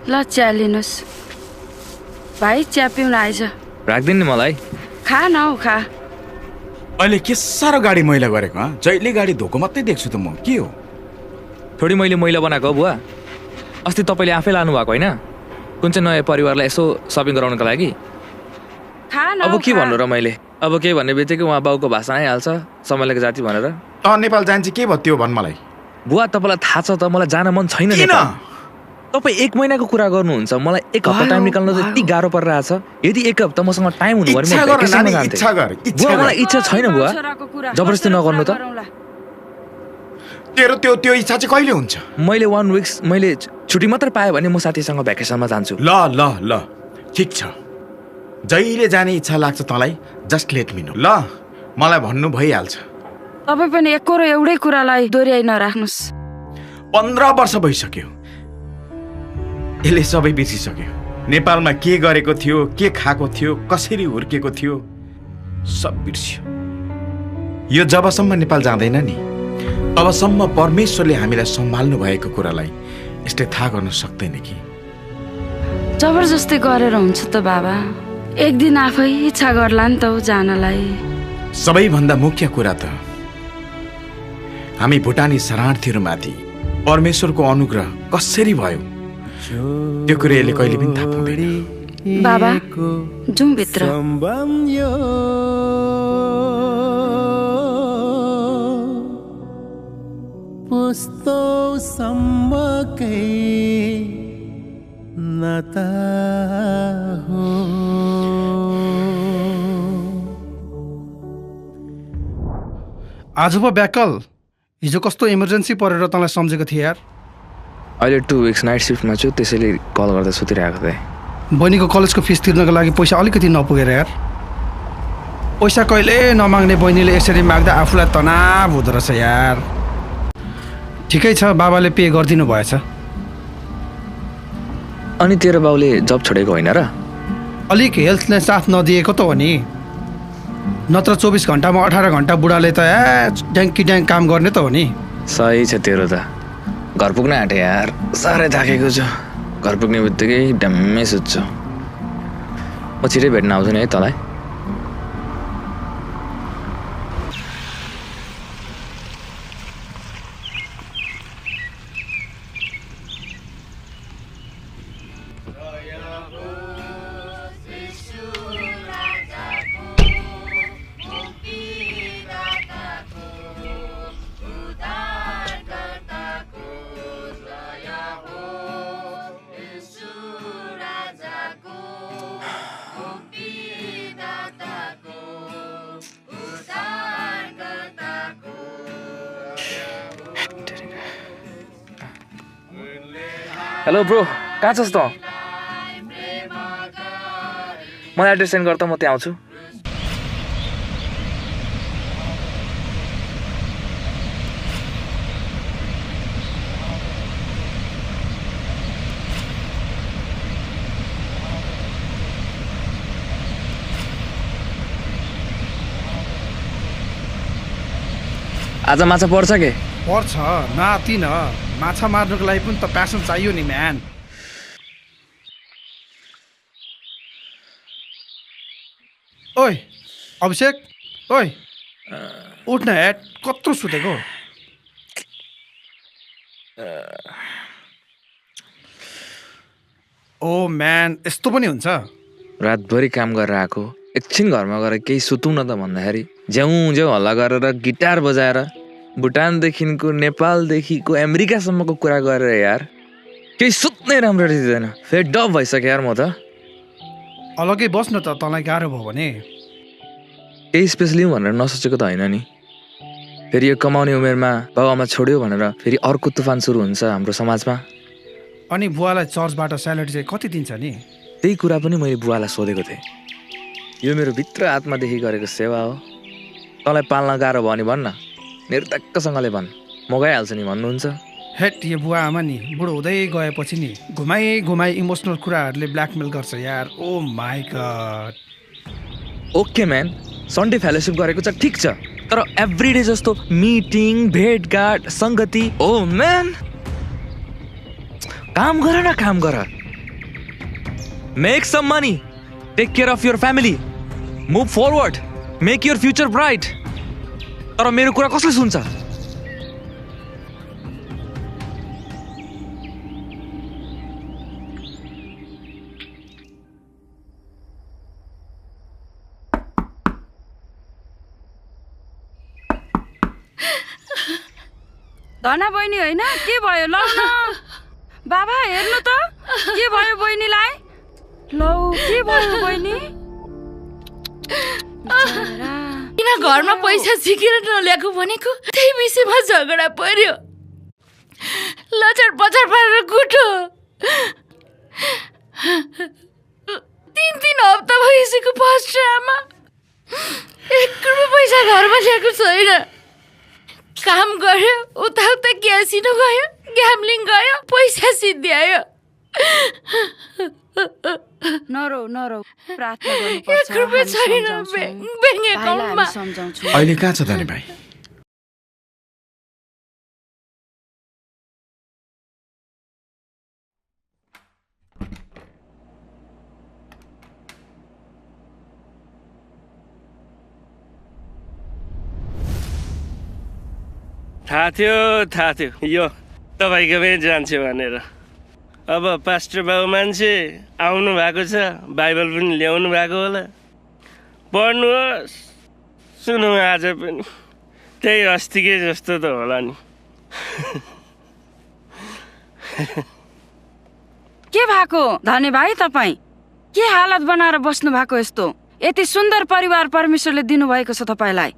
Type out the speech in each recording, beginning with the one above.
ल चिया लिनुहोस् भाइ चिया पिउन आएछ राख्दिनु नि मलाई खा न हौ खा अहिले के साह्रो गाडी मैला गरेको जहिले गाडी धोको मात्रै देख्छु त म के हो थोडी मैले मैला बनाएको बुवा अस्ति तपाईँले आफै लानु भएको होइन कुन चाहिँ नयाँ परिवारलाई यसो सपिङ गराउनको लागि खा न अब के भन्नु र मैले अब के भन्ने बित्तिकै उहाँ बाउको भाषा आइहाल्छ समयको जाति भनेर त नेपाल जान्छ के भयो त्यो भन् मलाई बुवा तपाईँलाई थाहा छ त मलाई जान मन छैन तपाईँ 1 महिनाको कुरा गर्नुहुन्छ मलाई 1 हप्ता टाइम निकाल्न त यति गाह्रो परिरहेछ यदि 1 हप्ता मसँग टाइम हुनु बुवा मलाई इच्छा छैन बुवा जबरजस्ती नगर्नु त तेरो त्यो इच्छा चाहिँ कहिले हुन्छ मैले 1 वीक्स मैले छुट्टी मात्र पाएँ भने म साथीसँग भ्याकेसनमा जान्छु ल ठिक छ जहिले जाने इच्छा लाग्छ तँलाई जस्ट लेट मी नो ल मलाई भन्नु भइहाल्छ तपाईँ पनि एकरो एउटै कुरालाई दोहोऱ्याइ नराख्नुस् 15 वर्ष भइसक्यो यसले सबै बिर्सिसक्यो नेपालमा के गरेको थियो के खाएको थियो कसरी हुर्केको थियो सब बिर्स्यो यो जबसम्म नेपाल जाँदैन नि तबसम्म परमेश्वरले हामीलाई सम्हाल्नु भएको कुरालाई यसले थाहा गर्न सक्दैन कि जबरजस्ती गरेर हुन्छ त बाबा एक दिन आफै इच्छा गर्ला नि त जानलाई सबैभन्दा मुख्य कुरा त हामी भुटानी शरणार्थीहरूमाथि परमेश्वरको अनुग्रह कसरी भयो त्यो कुरा यसले कहिले पनि थाहा पाउँदैन बाबा जाउँ भित्र पुस्तो सम्मकै नता हो आज पो ब्याकल हिजो कस्तो इमर्जेन्सी परेर तँलाई सम्झेको थिएँ यार अहिले 2 वीक्स नाइट सिफ्टमा छु त्यसैले कल गर्दा सुतिरहेको थिएँ बहिनीको कलेजको फिस तिर्नको लागि पैसा अलिकति नपुगेर यार पैसा कहिले नमाग्ने बहिनीले यसरी माग्दा आफूलाई तनाव हुँदो रहेछ यार ठिकै छ बाबाले पे गरिदिनु भएछ अनि तेरो बाउले जब छोडेको होइन र अलिक हेल्थले साथ नदिएको त हो नि नत्र 24 घन्टामा 18 घन्टा बुढाले त ड्याङ्की ड्याङ काम गर्ने त हो नि सही छ तेरो त घर पुग्न आँटे यार साह्रै थाकेको छु घर पुग्ने बित्तिकै ड्याम्मै सुत्छु म छिटै भेट्न आउँछु नि है तँलाई हेलो ब्रो कहाँ छस् त मलाई एड्रेस सेन्ड गर त म त्यहाँ आउँछु आज माछा पर्छ के पर्छ नाति न माछा मार्नुको लागि पनि त प्यासन चाहियो नि म्यान ओइ अभिषेक ओइ उठ न हेड कत्रो सुतेको ओ म्यान यस्तो पनि हुन्छ रातभरि काम गरेर आएको एकछिन घरमा गएर केही सुतौँ न त भन्दाखेरि ज्याउ हल्ला गरेर गिटार बजाएर भुटानदेखिको नेपालदेखिको अमेरिकासम्मको कुरा गरेर यार केही सुत्नै राम्ररी दिँदैन फेरि डब भइसक्यो यार म त अलग्गै बस्न त तँलाई गाह्रो भयो भने केही स्पेस लिउँ भनेर नसोचेको त होइन नि फेरि यो कमाउने उमेरमा बाबामा छोड्यो भनेर फेरि अर्को तुफान सुरु हुन्छ हाम्रो समाजमा अनि बुवालाई चर्चबाट स्यालेरी चाहिँ कति दिन्छ नि त्यही कुरा पनि मैले बुवालाई सोधेको थिएँ यो मेरो भित्र आत्मादेखि गरेको सेवा हो तँलाई पाल्न गाह्रो भयो भने भन्न निर्धक्कसँगले भन् म गइहाल्छु नि भन्नुहुन्छ हेट यो बुवा आमा नि बुढो हुँदै गएपछि नि घुमाइ इमोसनल कुराहरूले ब्ल्याकमेल गर्छ यार oh my god okay man Sunday fellowship गरेको छ ठिक छ तर एभ्रीडे जस्तो मिटिङ भेटघाट सङ्गति ओ म्यान काम गर न काम गर Make some money. Take care of your family. Move forward. Make your future bright. तर मेरो कुरा कसले सुन्छ? धना बहिनी होइन के भयो लौ न बाबा हेर्नु त के भयो बहिनीलाई लौ के भयो बहिनी किन घरमा पैसा सिकेर नल्याएको भनेको त्यही विषयमा झगडा पर्यो लचर पचर पारेर गुठो 3 हप्ता भइसक्यो फर्स्ट आमा 1 रुपैयाँ पैसा घरमा ल्याएको छैन काम गर्यो उता क्यासिनो गयो ग्याम्लिङ गयो पैसा सिद्ध्यायो नरौ प्रार्थना गर्नुपर्छ 1 रुपैयाँ छैन ब्याङ्क एकाउन्टमा सम्झाउँछु अहिले कहाँ छ धनी भाइ थाहा थियो यो तपाईँकोमै जान्छु भनेर अब पास्टर बाबु मान्छे आउनु भएको छ बाइबल पनि ल्याउनु भएको होला पढ्नुहोस् सुनौँ आज पनि त्यही अस्तिकै जस्तो त होला नि के भएको धनी भाइ तपाईँ के हालत बनाएर बस्नु भएको यस्तो यति सुन्दर परिवार परमेश्वरले दिनुभएको छ तपाईँलाई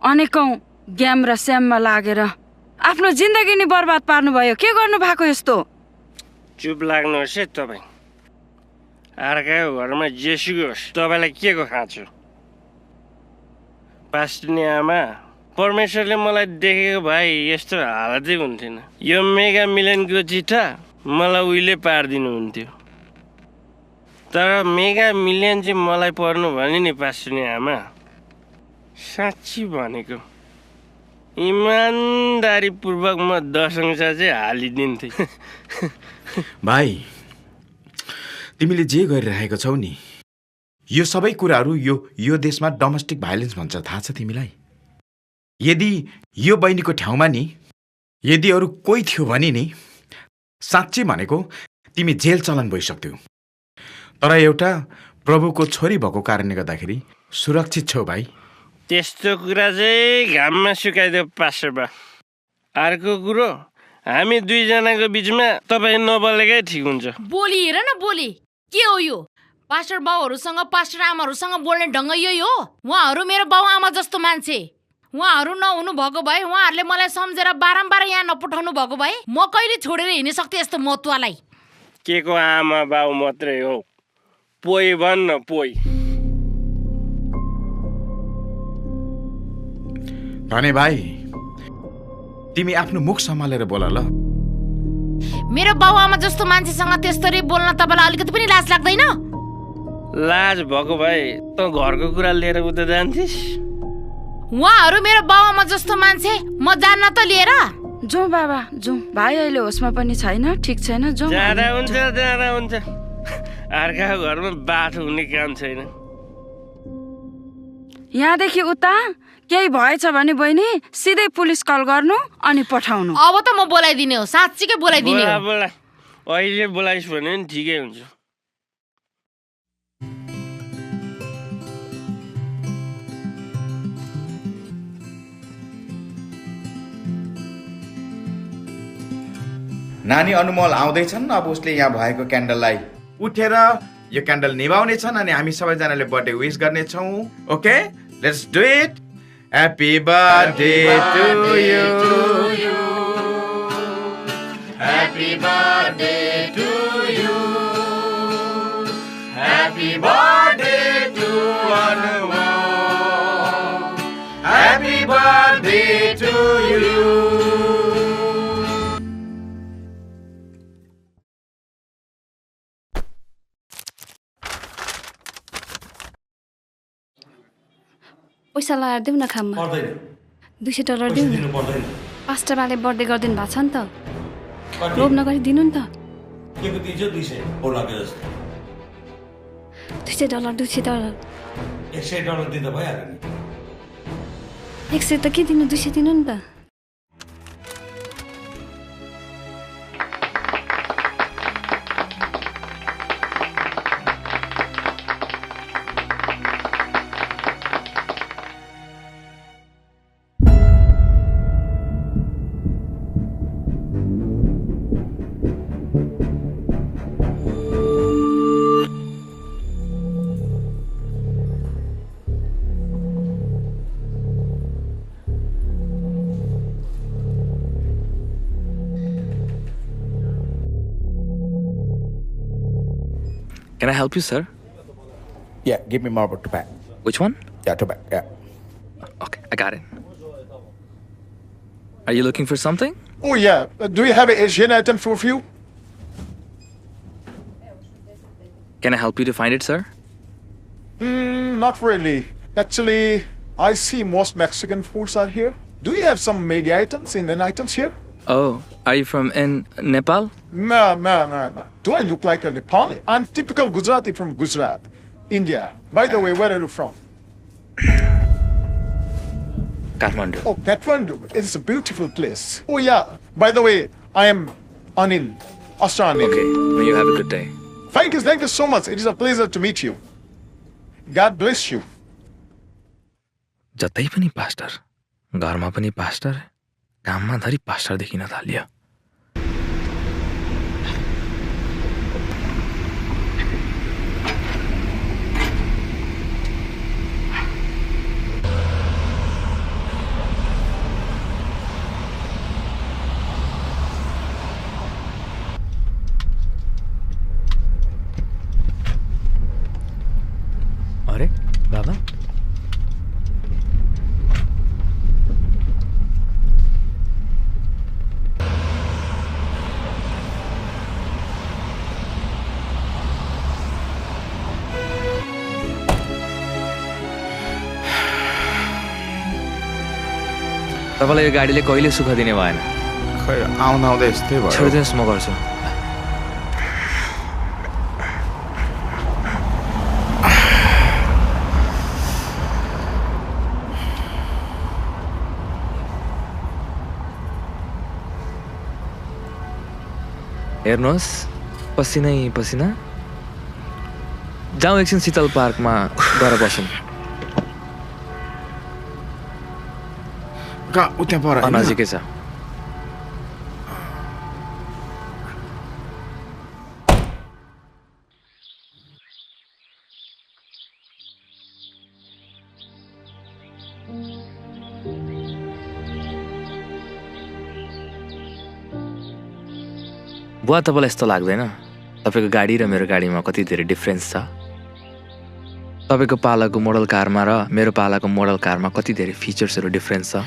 अनेकौं ग्याम र स्याममा लागेर आफ्नो जिन्दगी नै बर्बाद पार्नुभयो के गर्नु भएको यस्तो चुप लाग्नुहोस् है तपाईँ अर्काको घरमा जेसुकै होस् तपाईँलाई के को खाँचो पास्टरनी आमा परमेश्वरले मलाई देखेको भए यस्तो हालतै हुन्थेन यो मेगा मिलियनको चिठा मलाई उहिले पारिदिनुहुन्थ्यो तर मेगा मिलियन चाहिँ मलाई पर्नु भने नि पास्टरनी आमा साँच्ची भनेको इमान्दारीपूर्वक म 10 अंशा चाहिँ हालिदिन्थेँ भाइ तिमीले जे गरिरहेको छौ नि यो सबै कुराहरू यो देशमा डोमेस्टिक भाइलेन्स भन्छ थाहा छ तिमीलाई यदि यो बहिनीको ठाउँमा नि यदि अरू कोही थियो भने नि साँच्चै भनेको तिमी जेल चलन भइसक्थ्यौ तर एउटा प्रभुको छोरी भएको कारणले गर्दाखेरि सुरक्षित छौ भाइ त्यस्तो कुरा चाहिँ घाममा सुकाइदेऊ पास्टर बा अर्को कुरो हामी दुईजनाको बिचमा तपाईँ नबोलेकै ठिक हुन्छ बोली हेर न बोली के हो यो पास्टर बाउहरूसँग पास्टर आमाहरूसँग बोल्ने ढङ्ग यही हो उहाँहरू मेरो बाउ आमा जस्तो मान्छे उहाँहरू नहुनु भएको भए उहाँहरूले मलाई सम्झेर बारम्बार यहाँ नपठाउनु भएको भए म कहिले छोडेर हिँड्न सक्थेँ यस्तो महत्त्वलाई के को आमा बाउ मात्रै हो पोइ भन्न पोइ धने भाइ तिमी आफ्नो मुख सम्हालेर बोल ल मेरो बाउ आमा जस्तो मान्छेसँग त्यस्तरी बोल्न तपाईँलाई अलिकति पनि लाज लाग्दैन लाज भएको भए त घरको कुरा लिएर उता जान्थिस् उहाँहरू मेरो बाउ आमा जस्तो मान्छे म जान्न त लिएर जाउँ बाबा जाउँ भाइ अहिले होसमा पनि छैन ठिक छैन जाउँ जाँदा हुन्छ अर्काको घरमा बाठो हुने काम छैन यहाँदेखि उता केही भएछ भने बहिनी सिधै पुलिस कल गर्नु अनि पठाउनु अब त म बोलाइदिने हो साँच्चीकै बोलाइदिने हो बोला अहिले बोलाइस् भने नि ठिकै हुन्छ नानी अनुमोल आउँदैछन् अब उसले यहाँ भएको क्यान्डललाई उठेर यो क्यान्डल निभाउने छन् अनि हामी सबैजनाले बर्थडे विश गर्नेछौँ okay let's do it Happy birthday to you. Happy birthday to you. Happy birthday to Anumol. Happy birthday to you. पैसा लगाएर देऊ न खाममा $200 देऊ न पास्टर बाले बर्थडे गरिदिनु भएको छ नि त लोभ नगरी दिनु नि त के को दिन्छ 200 बोला के जस्तो $200 $200 $100 दिँदा भइहाल्यो नि 100 त के दिनु 200 दिनु नि त Can I help you, sir? Yeah, give me more tobacco. Which one? Yeah, tobacco. Yeah. Okay, I got it. Are you looking for something? Oh, yeah. Do you have an Asian item for you? Can I help you to find it, sir? Not really. Actually, I see most Mexican foods are here. Do you have some Maggi items, Indian items here? Oh, are you from in Nepal? No. Do I look like a Nepali? I'm typical Gujarati from Gujarat, India. By the way, where are you from? Kathmandu. Oh, Kathmandu. It's a beautiful place. Oh, yeah. By the way, I am Anil. Astra Anil. Okay, well, you have a good day. Thank you so much. It is a pleasure to meet you. God bless you. जतै पनि pastor घरमा पनि pastor काममा धरि pastor देखिन थाल्यो अरे बाबा तपाईलाई यो गाडीले कहिले सुख दिने भएन खै आउँदा आउँदा यस्तै भयो छोडिदिनुहोस् म गर्छु हेर्नुहोस् पसिनै पसिना जाउँ एकछिन शीतल पार्कमा गएर बसौँ कहाँ उता पर नजिकै छ बुवा तपाईँलाई यस्तो लाग्दैन तपाईँको गाडी र मेरो गाडीमा कति धेरै डिफ्रेन्स छ तपाईको पालाको मोडल कारमा र मेरो पालाको मोडल कारमा कति धेरै फिचर्सहरू डिफ्रेन्स छ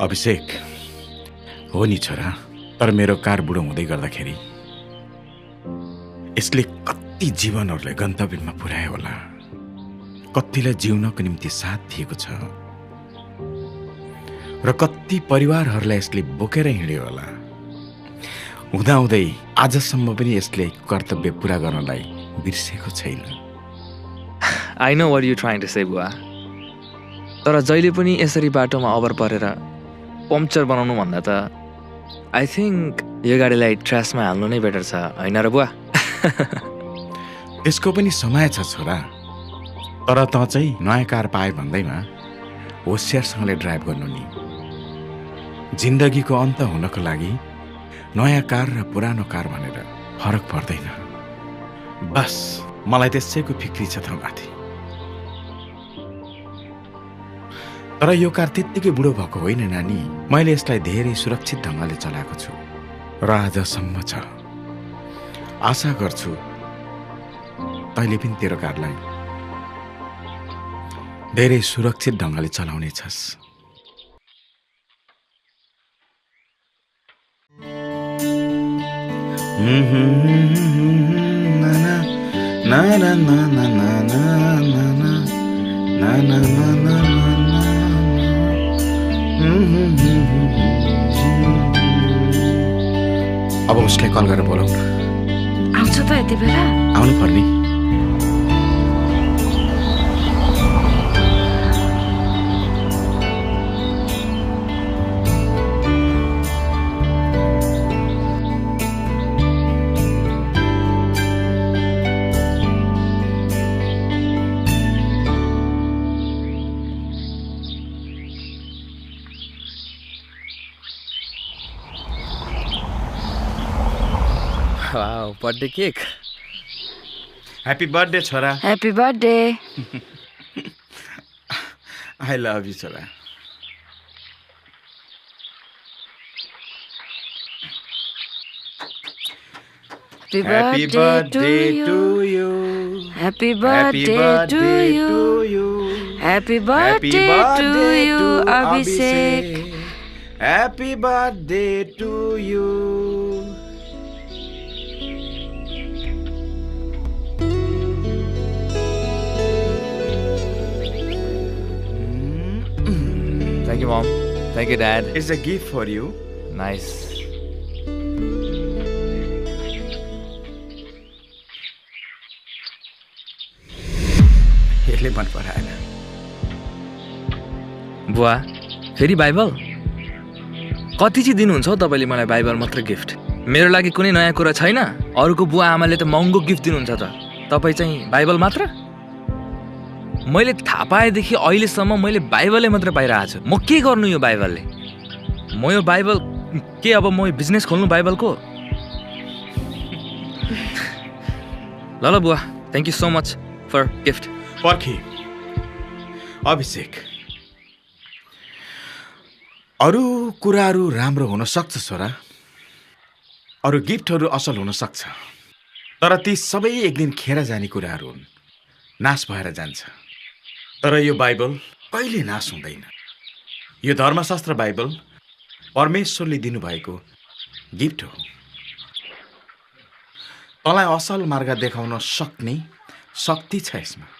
अभिषेक हो नि छोरा तर मेरो कार बुढो हुँदै गर्दाखेरि यसले कति जीवनहरूलाई गन्तव्यमा पुर्यायो होला कतिलाई जिउनको निम्ति साथ दिएको छ र कति परिवारहरूलाई यसले बोकेर हिँड्यो होला हुँदाहुँदै आजसम्म पनि यसले कर्तव्य पुरा गर्नलाई बिर्सेको छैन I know what you trying to say बुवा तर जहिले पनि यसरी बाटोमा अभर परेर पम्पचर बनाउनु भन्दा त आई थिङ्क यो गाडीलाई ट्र्यासमा हाल्नु नै बेटर छ होइन र बुवा यसको पनि समय छ छोरा तर त चाहिँ नयाँ कार पाए भन्दैमा होसियारसँगले ड्राइभ गर्नु नि जिन्दगीको अन्त हुनको लागि नयाँ कार र पुरानो कार भनेर फरक पर्दैन बस मलाई त्यसैको फिक्री छ त माथि तर यो कार त्यत्तिकै बुढो भएको होइन नानी मैले यसलाई धेरै सुरक्षित ढङ्गले चलाएको छु र आजसम्म छ आशा गर्छु तैँले पनि तेरो कारलाई धेरै सुरक्षित ढङ्गले चलाउने छस् अब उसलाई कल गरेर बोलाउनु आउँछ त यति बेला आउनु पर्ने wow birthday cake happy birthday छोरा happy birthday I love you छोरा Happy birthday to you. Happy birthday to you. Happy birthday to you, Abhishek. Happy birthday to you. Thank you, Mom. Thank you, Dad. It's a gift for you. Nice. यसले मन पराएन बुवा फेरि Bible कति चाहिँ दिनुहुन्छ हौ तपाईँले मलाई बाइबल मात्र गिफ्ट मेरो लागि कुनै नयाँ कुरा छैन अरूको बुवा आमाले त महँगो गिफ्ट दिनुहुन्छ त तपाईँ चाहिँ बाइबल मात्र मैले थाहा पाएदेखि अहिलेसम्म मैले बाइबलै मात्र पाइरहेको छु म के गर्नु यो बाइबलले म यो बाइबल के अब म बिजनेस खोल्नु बाइबलको ल ल बुवा thank you so much for gift पर्खी अभिषेक अरू कुराहरू राम्रो हुन सक्छ छोरा अरू गिफ्टहरू असल हुन सक्छ तर ती सबै एक दिन खेर जाने कुराहरू हुन् नाश भएर जान्छ तर यो बाइबल कहिले नाश हुँदैन यो धर्मशास्त्र बाइबल परमेश्वरले दिनुभएको गिफ्ट हो तँलाई असल मार्ग देखाउन सक्ने शक्ति छ यसमा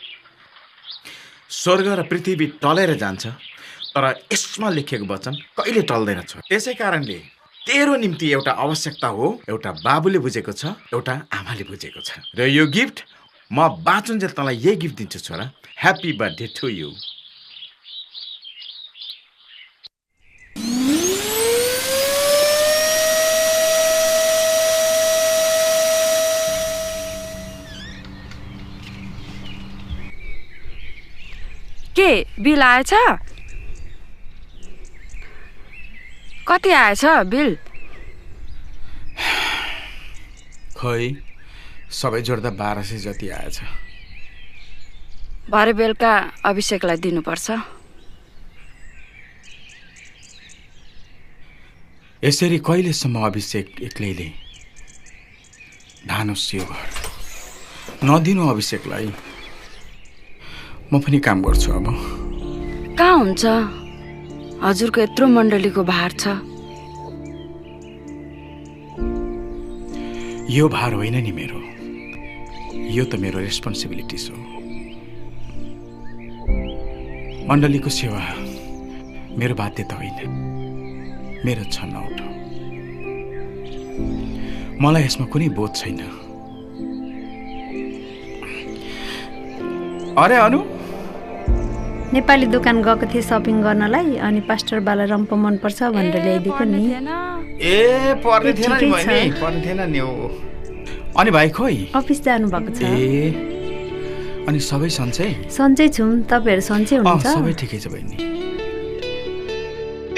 स्वर्ग र पृथ्वी टलेर जान्छ तर यसमा लेखिएको वचन कहिले टल्दैन छ त्यसै कारणले तेरो निम्ति एउटा आवश्यकता हो एउटा बाबुले बुझेको छ एउटा आमाले बुझेको छ र यो गिफ्ट म बाँचुन्जेल तँलाई यही गिफ्ट दिन्छु छोरा ह्याप्पी बर्थडे टु यु के बिल आएछ कति आएछ बिल खै सबै जोड्दा 1200 जति आएछ भरे बेलुका अभिषेकलाई दिनुपर्छ यसरी कहिलेसम्म अभिषेक एक्लैले धानुस् यो घर नदिनु अभिषेकलाई म पनि काम गर्छु अब कहाँ हुन्छ हजुरको यत्रो मण्डलीको भार छ यो भार होइन नि मेरो यो त मेरो रेस्पोन्सिबिलिटिज हो मण्डलीको सेवा मेरो बाध्यता होइन मेरो छनौट हो मलाई यसमा कुनै बोध छैन अरे अनु नेपाली दोकान गएको थिएँ सपिङ गर्नलाई अनि पास्टर बाला रम्प मनपर्छ भनेर ल्याइदिएको नि ए पर्ने थिएन नि बहिनी पर्ने थिएन नि हो अनि भाइ खोइ अफिस जानु भएको छ ए अनि सबै सन्चै सन्चै छौँ तपाईहरु सन्चै हुनुहुन्छ सबै ठिकै छ बहिनी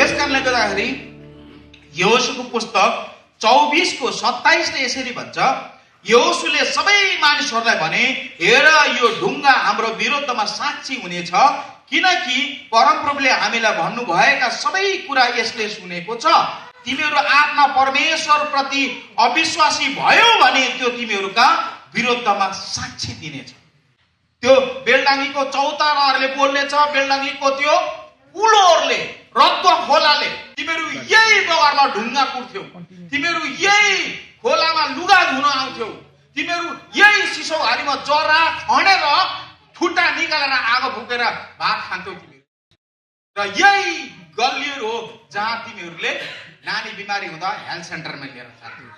यस कारणले गर्दाखेरि यहोशूको पुस्तक 24 को 27 ले यसरी भन्छ यहोशूले सबै मानिसहरूलाई भने हेर यो ढुङ्गा हाम्रो विरुद्धमा साक्षी हुनेछ किनकि परमप्रभुले हामीलाई भन्नु भएका सबै कुरा यसले सुनेको छ तिमीहरू आफ्ना परमेश्वर प्रति अविश्वासी भयो भने त्यो तिमीहरूका विरुद्धमा साक्षी दिनेछ त्यो बेलडाङ्गीको चौताराहरूले बोल्नेछ बेलडाङ्गीको त्यो उलोहरूले रत्व खोलाले तिमीहरू यही बगरमा ढुङ्गा कुट्थ्यौ तिमीहरू यही खोलामा लुगा धुन आउँथ्यौ तिमीहरू यही सिसौहारीमा जरा खनेर ठुटा निकालेर आगो फुकेर भात खान्थ्यौ तिमीहरू र यही गल्लीहरू हो जहाँ तिमीहरूले नानी बिमारी हुँदा हेल्थ सेन्टरमा लिएर जान्थ्यौ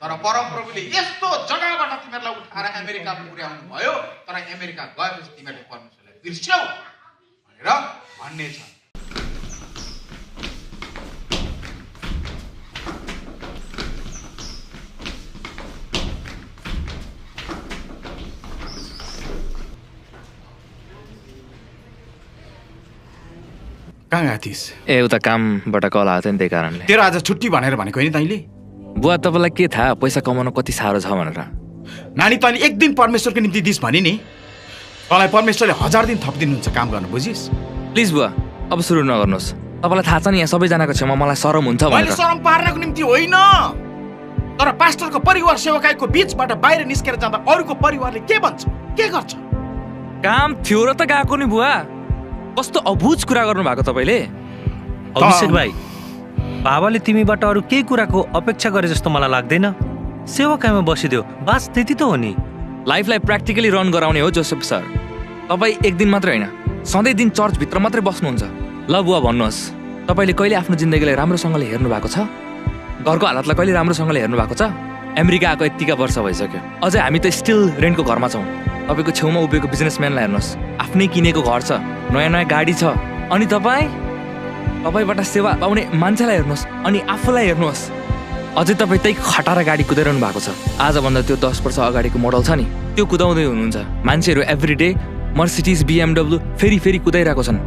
तर परमप्रभुले यस्तो जग्गाबाट तिमीहरूलाई उठाएर अमेरिका पुर्याउनु भयो तर अमेरिका गएपछि तिमीहरूले परमेश्वरलाई बिर्स्यौ भनेर भन्ने छ कहाँ गएको थिइस् ए उता कामबाट कल आएको थियो नि त्यही कारणले तेरो आज छुट्टी भनेर भनेको होइन तैँले बुवा तपाईँलाई के थाहा पैसा कमाउन कति साह्रो छ भनेर? नानी तैँले एक दिन परमेश्वरको निम्ति दिस भने नि तँलाई परमेश्वरले 1000 दिन थपिदिनुहुन्छ काम गर्न, बुझिस्? प्लिज बुवा अब सुरु नगर्नुहोस्। तपाईँलाई थाहा छ नि यहाँ सबैजनाको छेउमा मलाई शरम हुन्छ मैले भनेर। शरम पार्नको निम्ति होइन, तर पास्टरको परिवार सेवकाईको बीचबाट बाहिर निस्केर जाँदा अरूको परिवारले के भन्छ, के गर्छ? काम थियो र त गएको नि बुवा। कस्तो अबुझ कुरा गर्नु भएको तपाईँले। अभिषेक भाइ, बाबाले तिमीबाट अरू केही कुराको अपेक्षा गरे जस्तो मलाई लाग्दैन। सेवाकाईमा बसिदियो बास, त्यति त हो नि। लाइफलाई प्र्याक्टिकली रन गराउने हो जोसेफ सर। तपाईँ एक दिन मात्रै होइन सधैँ दिन चर्चभित्र मात्रै बस्नुहुन्छ। ल बुवा भन्नुहोस्, तपाईँले कहिले आफ्नो जिन्दगीलाई राम्रोसँगले हेर्नु भएको छ? घरको हालतलाई कहिले राम्रोसँगले हेर्नु भएको छ? अमेरिका आएको यत्तिका वर्ष भइसक्यो, अझै हामी त स्टिल रेन्टको घरमा छौँ। तपाईँको छेउमा उभिएको बिजनेसम्यानलाई हेर्नुहोस्, आफ्नै किनेको घर छ, नयाँ नयाँ गाडी छ, अनि तपाईँबाट सेवा पाउने मान्छेलाई हेर्नुहोस्, अनि आफूलाई हेर्नुहोस्। अझै तपाईँ त्यही खटारा गाडी कुदाइरहनु भएको छ। आजभन्दा त्यो 10 वर्ष अगाडिको मोडल छ नि, त्यो कुदाउँदै हुनुहुन्छ। मान्छेहरू एभ्री डे मर्सिडिज BMW फेरि कुदाइरहेको छन्।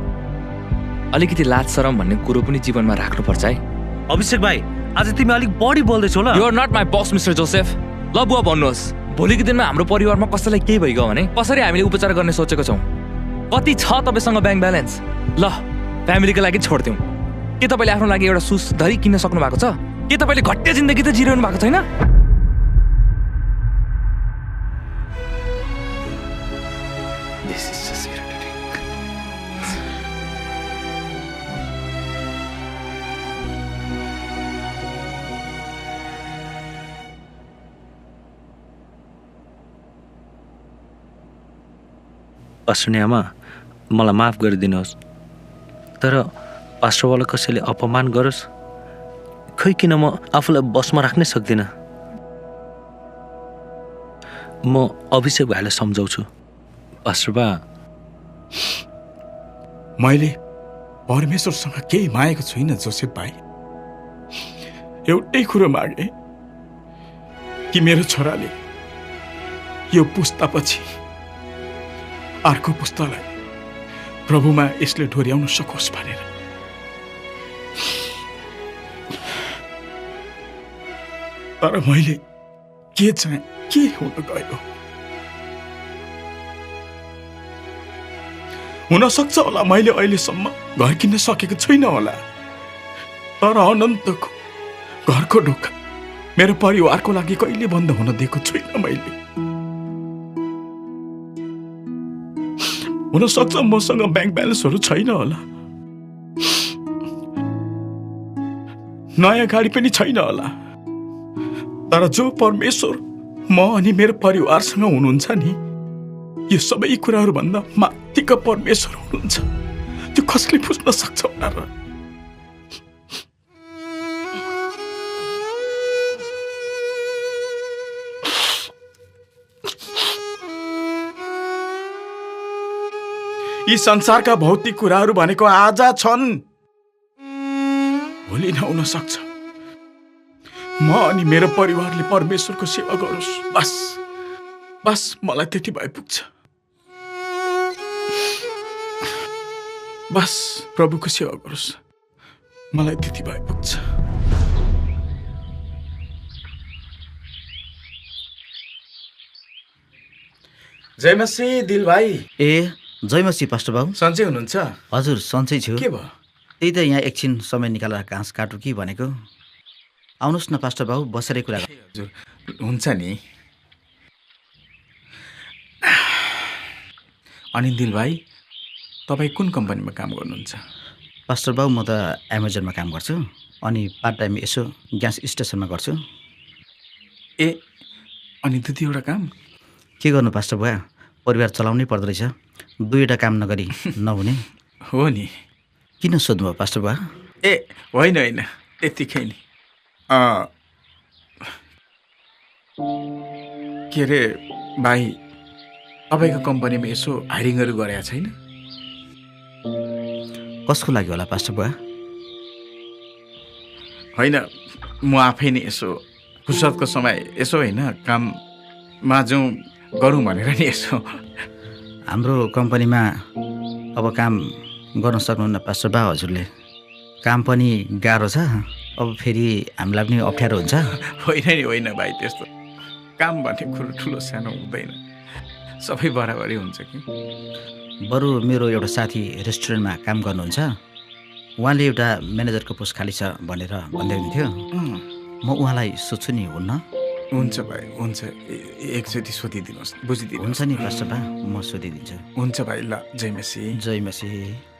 अलिकति लाज शरम भन्ने कुरो पनि जीवनमा राख्नुपर्छ है। अभिषेक भाइ, आज तिमी अलिक बढी बोल्दैछौ ल। You are not my boss mister Joseph. ल बुवा भन्नुहोस्, भोलिको दिनमा हाम्रो परिवारमा कसैलाई केही भइगयो भने कसरी हामीले उपचार गर्ने सोचेको छौँ? कति छ तपाईँसँग ब्याङ्क ब्यालेन्स? ल फ्यामिलीको लागि छोडिदिउँ। के तपाईँले आफ्नो लागि एउटा सुस धरी किन्न सक्नु भएको छ? के तपाईँले घटिया जिन्दगी त जिरहनु भएको छैन? पास्टर आमा, मलाई माफ गरिदिनुहोस्, तर पास्टरवाला कसैले अपमान गरोस् खै किन म आफूलाई बसमा राख्नै सक्दिनँ। म अभिषेक भाइलाई सम्झाउँछु। पास्टर बा, मैले परमेश्वरसँग केही मागेको छुइनँ जोसेफ भाइ। एउटै कुरो मागे कि मेरो छोराले यो पुस्तापछि अर्को पुस्तालाई प्रभुमा यसले डोर्याउन सकोस् भनेर। तर मैले के चाहे के हुन गयो। हुन सक्छ होला मैले अहिलेसम्म घर किन्न सकेको छुइनँ होला, तर अनन्तको घरको ढोका मेरो परिवारको लागि कहिले बन्द हुन दिएको छुइनँ मैले। हुन सक्छ मसँग ब्याङ्क ब्यालेन्सहरू छैन होला, नयाँ गाडी पनि छैन होला, तर जो परमेश्वर म अनि मेरो परिवारसँग हुनुहुन्छ नि, यो सबै कुराहरू भन्दा माथिको परमेश्वर हुनुहुन्छ। त्यो कसले बुझ्न सक्छ होला र? यी संसारका भौतिक कुराहरू भनेको आज छन्, भोलि नहुन सक्छ। म अनि मेरो परिवारले परमेश्वरको सेवा गरोस्, बस बस मलाई त्यति भए पुग्छ। बस प्रभुको सेवा गरोस्, मलाई त्यति भए पुग्छ। जय मसीह दिल भाइ। ए जय मसीह पास्टर बाबु। सन्चै हुनुहुन्छ? हजुर सन्चै छु। के भयो? त्यही त यहाँ एकछिन समय निकालेर घाँस काटु कि भनेको। आउनुहोस् न पास्टर बाबु, बसेरै कुरा हजुर हुन्छ नि। अनि दिल भाइ, तपाईँ कुन कम्पनीमा काम गर्नुहुन्छ? पास्टर बाबु म त एमाजोनमा काम गर्छु, अनि पार्ट टाइम यसो ग्यास स्टेसनमा गर्छु। ए अनि दुईवटा काम के गर्नु पास्टर बाबु, परिवार चलाउनै पर्दो रहेछ, दुईवटा काम नगरी नहुने हो नि। किन सोध्नुभयो पास्टर बाबु? ए होइन होइन त्यतिकै नि। के अरे भाइ, तपाईँको कम्पनीमा यसो हायरिङहरू गरेका छैन? कसको लागि होला पास्टर बाबु? होइन, म आफै नै यसो फुर्सदको समय यसो होइन काममा जाउँ गरौँ भनेर नि यसो। हाम्रो कम्पनीमा अब काम गर्न सक्नुहुन्न पास्टर बा। हजुरले काम पनि गाह्रो छ, अब फेरि हामीलाई पनि अप्ठ्यारो हुन्छ। होइन नि होइन भाइ, त्यस्तो काम भन्ने कुरो ठुलो सानो हुँदैन, सबै बराबरी हुन्छ कि। बरु मेरो एउटा साथी रेस्टुरेन्टमा काम गर्नुहुन्छ, उहाँले एउटा म्यानेजरको पोस्ट खाली छ भनेर भन्दै हुन्थ्यो। म उहाँलाई सोध्छु नि, हुन्न? हुन्छ भाइ, हुन्छ, एकचोटि सोधिदिनुहोस्, बुझिदिनु। हुन्छ नि पास्टर बा, म सोधिदिन्छु। हुन्छ भाइ, ल, जय मसीह। जय मसीह।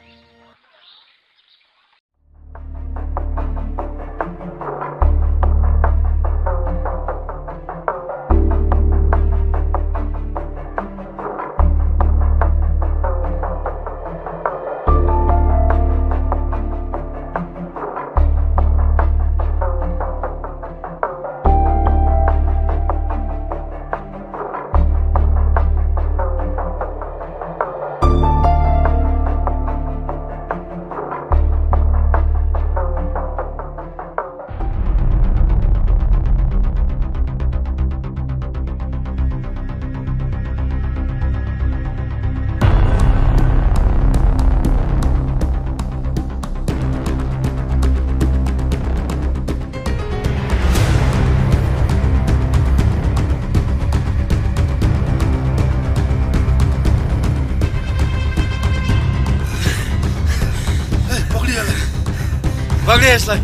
पक्रिए यसलाई।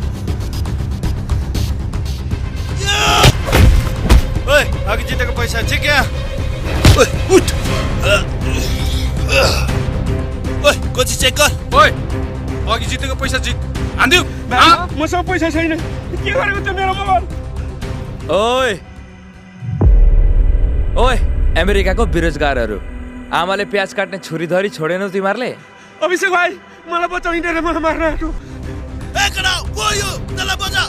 ओए, अघि जितेको पैसा ठिक यहाँ। ओए, उठ। ओए, कोची चेक कर। ओए, अघि जितेको पैसा हान्दियो। मसँग पैसा छैन, के गरेको त्यो मेरो मोबाइल? ओए ओए, अमेरिकाको बेरोजगारहरू, आमाले प्याज काट्ने छुरी धरी छोडेनौ तिमीहरूले? अभिषेक भाइ, मलाई बचाउ, यिनीहरूले मलाई मार्न आँट्यो। ए कराउ, गयो, त्यसलाई बचा।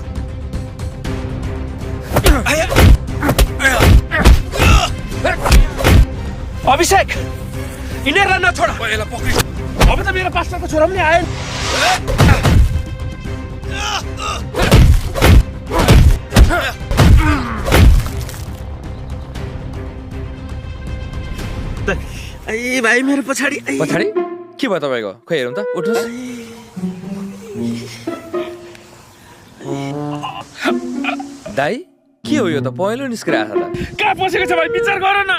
अभिषेक, यिनीहरूलाई नछोड। यसलाई पक्रि। अब त मेरो पास्टरको छोरा पनि आयो। ए भाइ, मेरो पछाडि पछाडि के भयो तपाईँको? खोइ हेरौँ त, उठ्नुहोस्। दाइ, के हो यो त? पहेँलो निस्किरहेको छ त। कहाँ पसेको छ भाइ, विचार गर न।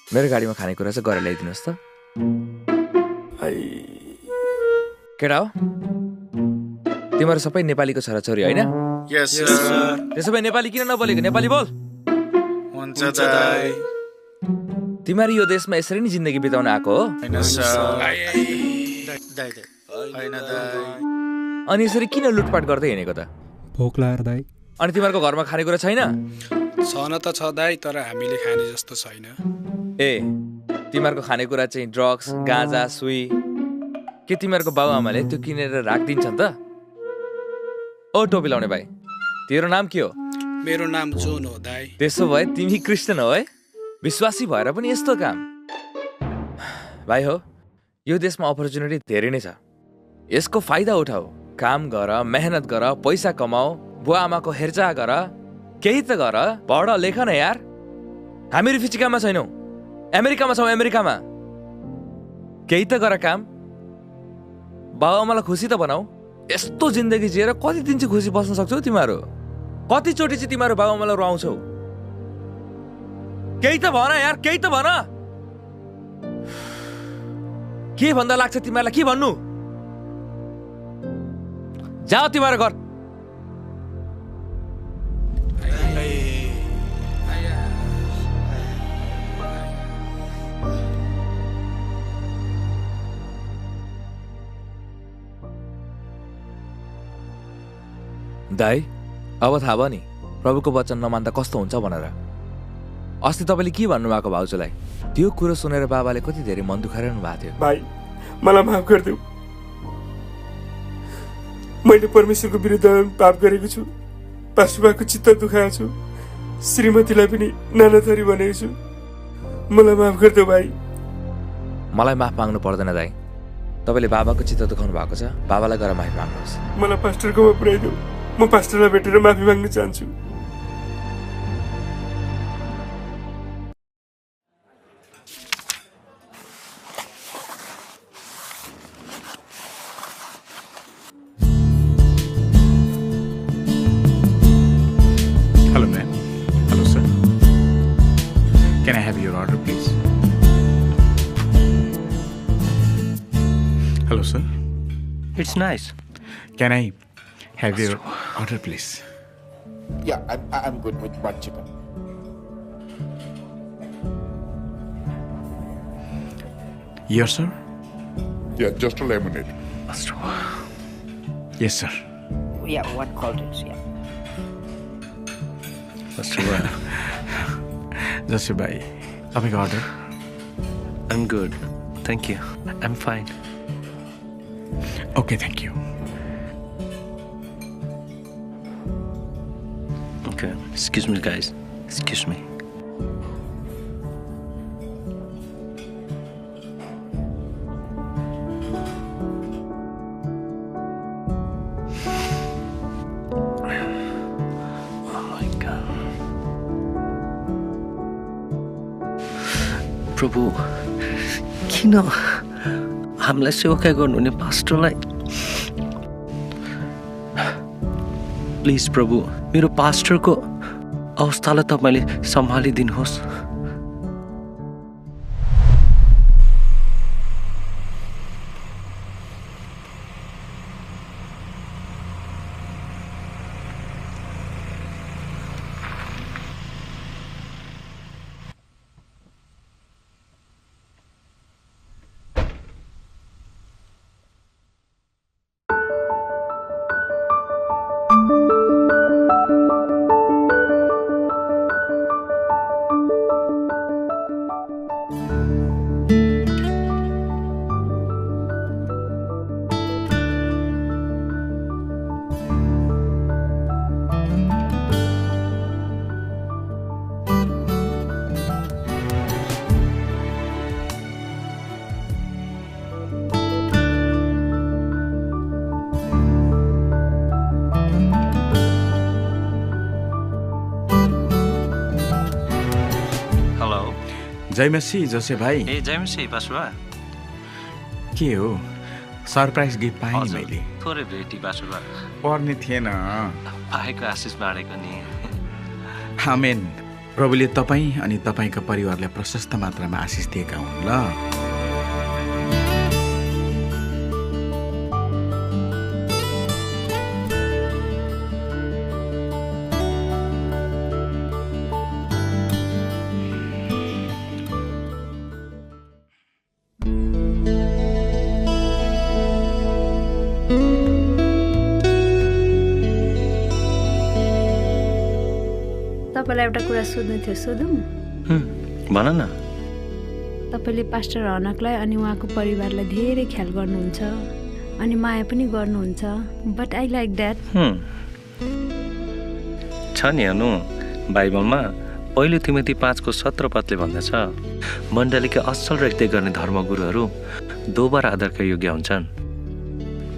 मेरो गाडीमा खानेकुरा चाहिँ गरेर ल्याइदिनुहोस् त। केटा हो तिमीहरू सबै नेपालीको छोराछोरी होइन? यस सर। त्यसो भए नेपाली किन नबोलेको? नेपाली बोल। हुन्छ दाइ। तिमीहरू यो देशमा यसरी नै जिन्दगी बिताउन आएको हो? हैन सर। दाइ हैन दाइ। अनि यसरी किन लुटपाट गर्दै हिँडेको त? भोक लागेर दाइ। अनि तिमीहरूको घरमा खानेकुरा छैन? छन त छ दाइ, तर हामीले खाने जस्तो छैन। ए, तिमीहरूको खानेकुरा चाहिँ ड्रग्स, गाँजा, सुई? के तिमीहरूको बाबुआमाले त्यो किनेर राखिदिन्छन् त? ओ टोपी लाउने भाइ, तेरो नाम के हो? मेरो नाम जोन हो दाइ। त्यसो भए तिमी क्रिस्चियन हो है? विश्वासी भएर पनि यस्तो काम? भाइ हो, यो देशमा अपर्च्युनिटी धेरै नै छ, यसको फाइदा उठाऊ। काम गर, मेहनत गर, पैसा कमाऊ, बुवा आमाको हेरचाह गर, केही त गर, पढ लेख न यार। हामी रिफिजिकामा छैनौँ, अमेरिकामा छौँ। अमेरिकामा केही त गर काम। बाबुआमालाई खुसी त बनाऊ। यस्तो जिन्दगी जिएर कति दिन चाहिँ खुसी बस्न सक्छौ तिमीहरू? कतिचोटि चाहिँ तिमीहरू बाबुआमालाई रुवाउँछौ? केही त भन यार, केही त भन। के भन्दा लाग्छ तिमीहरूलाई? के भन्नु? जाऊ तिमीहरू घर। दाइ, अब थाहा भयो नि प्रभुको वचन नमान्दा कस्तो हुन्छ भनेर। अस्ति तपाईँले के भन्नुभएको भाउजूलाई? त्यो कुरो सुनेर बाबाले कति धेरै मन दुखाइरहनु भएको थियो। भाइ, मलाई माफ गरिदेऊ। मैले परमेश्वरको विरुद्ध पाप गरेको छु, पास्टरबाको चित्त दुखाएको छु, श्रीमतीलाई पनि नाना थरी भनेको छु। मलाई माफ गरिदेऊ भाइ। मलाई माफ माग्नु पर्दैन दाइ, तपाईँले बाबाको चित्त दुखाउनु भएको छ, बाबालाई गएर माफी माग्नुहोस्। मलाई पास्टरकोमा पुर्याइदेऊ, म पास्टरलाई भेटेर माफी माग्न चाहन्छु। your order, please? Hello, sir. It's nice. Can I have your order, please? Yeah, I'm good with butt chicken. Yes, sir. Yeah, just a lemonade. Yes, sir. Yeah, one cold drinks, yeah. जसो भाइ तपाईँको order I'm good. Thank you. I'm fine. Okay, thank you. Okay. Excuse me, guys. Excuse me. प्रभु किन हामीलाई सेवाकाई गर्नुहुने पास्टरलाई please प्रभु मेरो पास्टरको अवस्थालाई तपाईँले सम्हालिदिनुहोस् जय मसी जोसे भाइ ए जय मसी बासुवा के हो सरप्राइज गिफ्ट पाएँ नि मैले थोरै भेटी बासुवा पर्ने थिएन आएको आशिष बाँडेको नि आमेन प्रभुले तपाईँ अनि तपाईँको परिवारलाई प्रशस्त मात्रामा आशिष दिएका हुन् ल तपाईँलाई एउटा कुरा सोध्नु थियो सोधौँ भन न तपाईँले पास्टर हनकलाई अनि उहाँको परिवारलाई धेरै ख्याल गर्नुहुन्छ अनि माया पनि गर्नुहुन्छ बट आई लाइक द्याट छ नि अनु बाइबलमा पहिलो तिमोथी 5:17 पदले भन्दछ मण्डलीका असल रहित गर्ने धर्मगुरुहरू दोबार आदरका योग्य हुन्छन्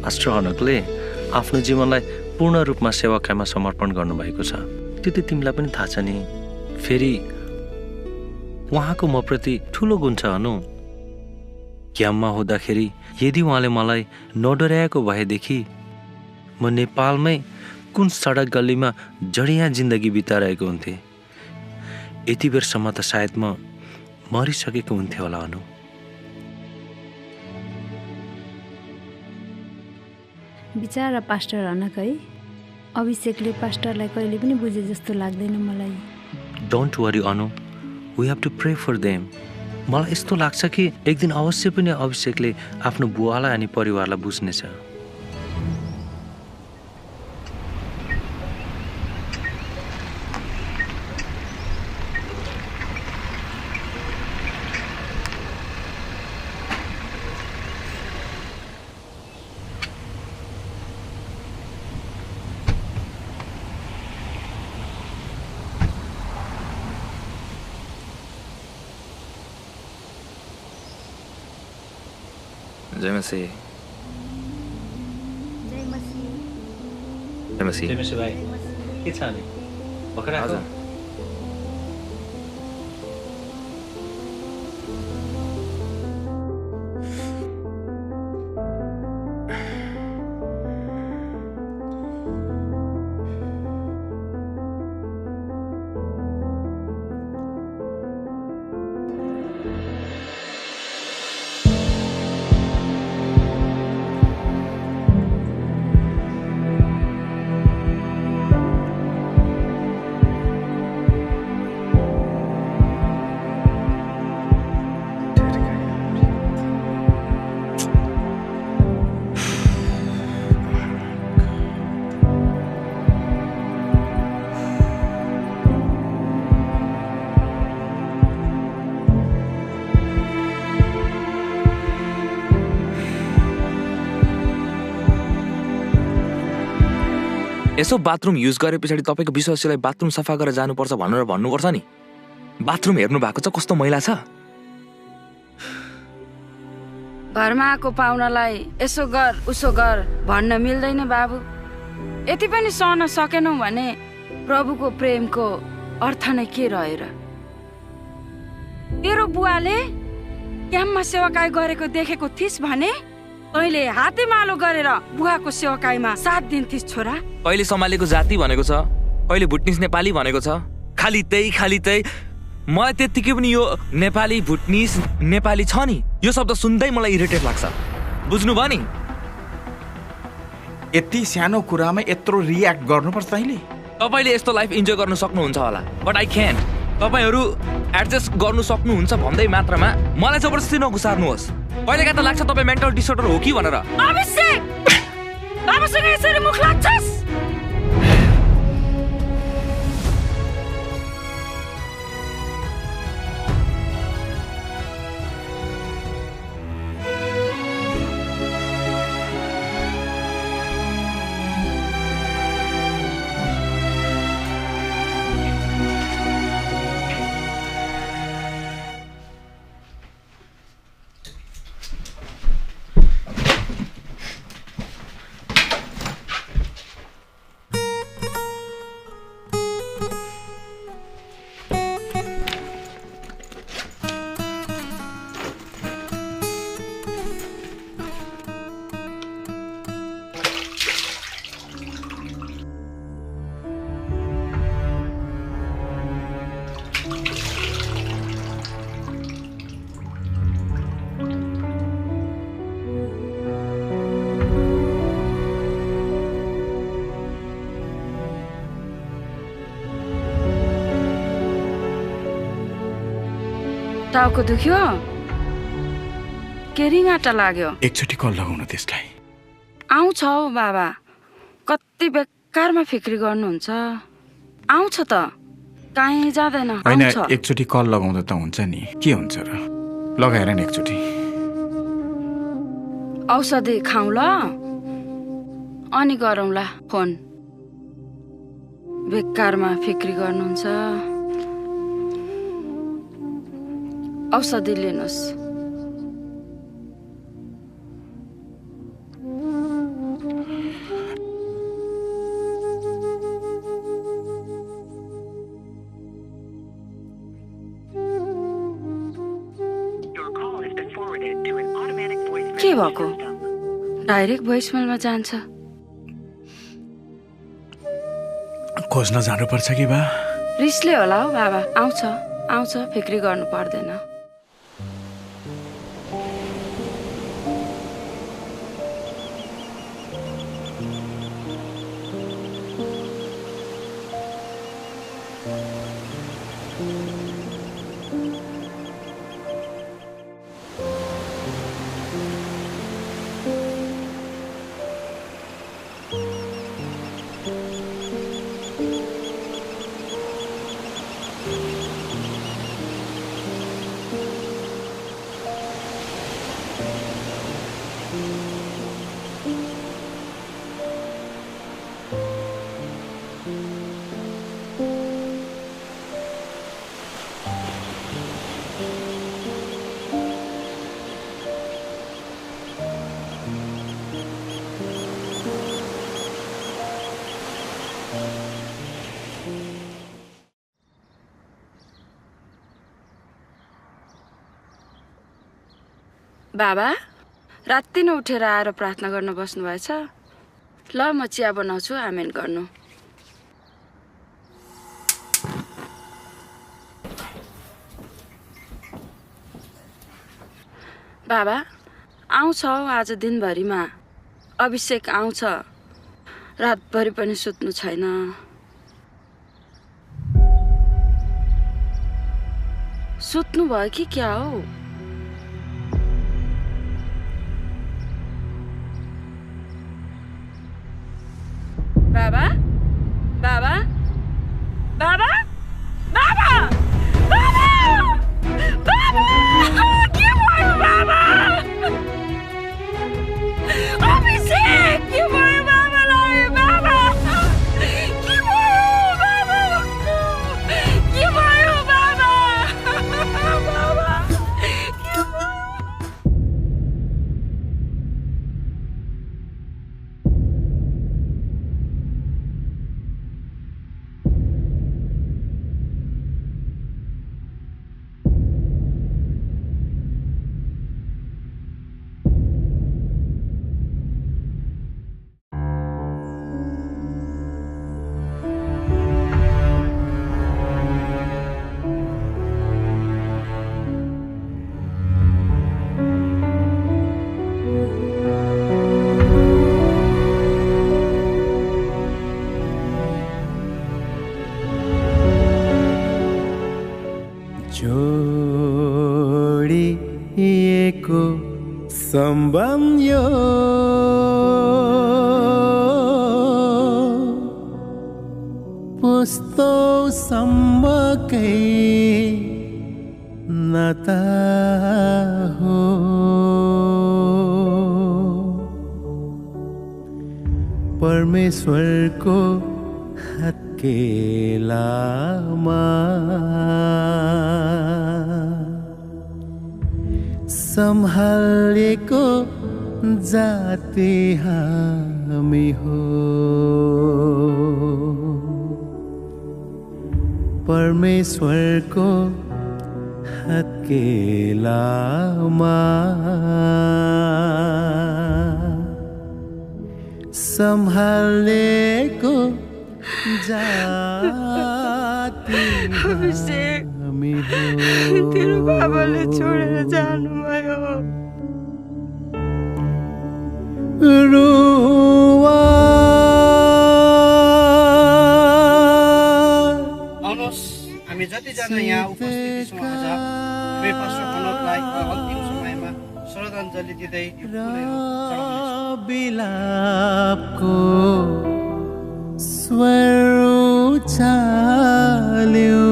पास्टर हनकले आफ्नो जीवनलाई पूर्ण रूपमा सेवाकामा समर्पण गर्नुभएको छ त्यो त तिमीलाई पनि थाहा छ नि फेरि उहाँको म प्रति ठुलो गुण छ अनु क्याम्पमा हुँदाखेरि यदि उहाँले मलाई नडराएको भएदेखि म नेपालमै कुन सडक गल्लीमा जडिया जिन्दगी बिताइरहेको हुन्थेँ यति बेरसम्म त सायद म मरिसकेको हुन्थ्यो होला अनु बिचारा पास्टर हनक है अभिषेकले पास्टरलाई कहिले पनि बुझे जस्तो लाग्दैन मलाई don't worry Anu we have to pray for them मलाई यस्तो लाग्छ कि एक दिन अवश्य पनि अभिषेकले आफ्नो बुवालाई अनि परिवारलाई बुझ्नेछ जय मसी जय मसी जय मसी जय मसी भाइ के छ अनि भर्खर आएको यसो बाथरुम युज गरे पछाडि तपाईँको विश्वासीलाई बाथरुम सफा गरेर जानुपर्छ भनेर भन्नुपर्छ नि। बाथरुम हेर्नु भएको छ कस्तो मैला छ। घरमा आएको पाहुनालाई यसो गर उसो गर भन्न मिल्दैन बाबु। यति पनि सहन सकेनौ भने प्रभुको प्रेमको अर्थ नै के रहेर? तेरो बुवाले क्याम्पमा सेवाकाई गरेको देखेको थिइस् भने तैँले हातेमालो गरेर बुवाको सेवाकाईमा साथ दिन्थिस् छोरा। कहिले सम्हालेको जाति भनेको छ, कहिले भुटनिस नेपाली भनेको छ। खाली त्यही मलाई त्यतिकै पनि यो नेपाली भुटनिस नेपाली छ नि, यो शब्द सुन्दै मलाई इरिटेट लाग्छ। बुझ्नुभयो नि? यति सानो कुरामा यत्रो रियाक्ट गर्नुपर्छ तैँले? तपाईँले यस्तो लाइफ इन्जोय गर्नु सक्नुहुन्छ होला, बट आई क्यान। तपाईँहरू एडजस्ट गर्नु सक्नुहुन्छ भन्दै मात्रामा मलाई जबरजस्ती नघुसार्नुहोस्। कहिलेका त लाग्छ तपाईँ मेन्टल डिसअर्डर हो कि भनेर। अभिषेक, बाबुसँग यसरी मुख लाग्छस्? टाउको दुख्यो के रिङाटा लाग्यो? एकचोटि कल लगाउन त्यसलाई। आउँछ हौ बाबा, कति बेकारमा फिक्री गर्नुहुन्छ। आउँछ त, काहीँ जाँदैन। होइन, आउँछ। एकचोटि कल लगाउँदा त हुन्छ नि, के हुन्छ र? लगाएर नि एकचोटि। औषधि खाउँ ल, अनि गरौँला फोन। बेकारमा फिक्री गर्नुहुन्छ। औषधि लिनुहोस्। के भएको? डाइरेक्ट भोइसमेलमा जान्छ। खोज्न जानुपर्छ कि बा? रिसले होला हौ बाबा। आउँछ, फिक्री गर्नु पर्दैन। बाबा राति नै उठेर आएर प्रार्थना गर्न बस्नु भएछ। ल म चिया बनाउँछु, आमेन गर्नु। बाबा आउँछ आज दिनभरिमा। अभिषेक आउँछ, रातभरि पनि सुत्नु छैन। सुत्नु भयो कि क्या हो? बाबा बाबा बाबा बाबा बाबा बाबा के भयो बाबा? अभिषेक के भयो बाबालाई? बाबा पुस्तौसम्मकै नाता हो परमेश्वरको हत्केलामा सम्हालेको जाति हामी हो परमेश्वरको हत्केलामा सम्हालेको जाति हामी हो तेरो बाबाले छोडेर जानुभयो आउनुहोस् हामी जतिजना यहाँ उपस्थित छौँ आज पास्टर मनोजलाई अन्तिम समयमा श्रद्धाञ्जली दिँदै बिलापको स्वर उचाल्यो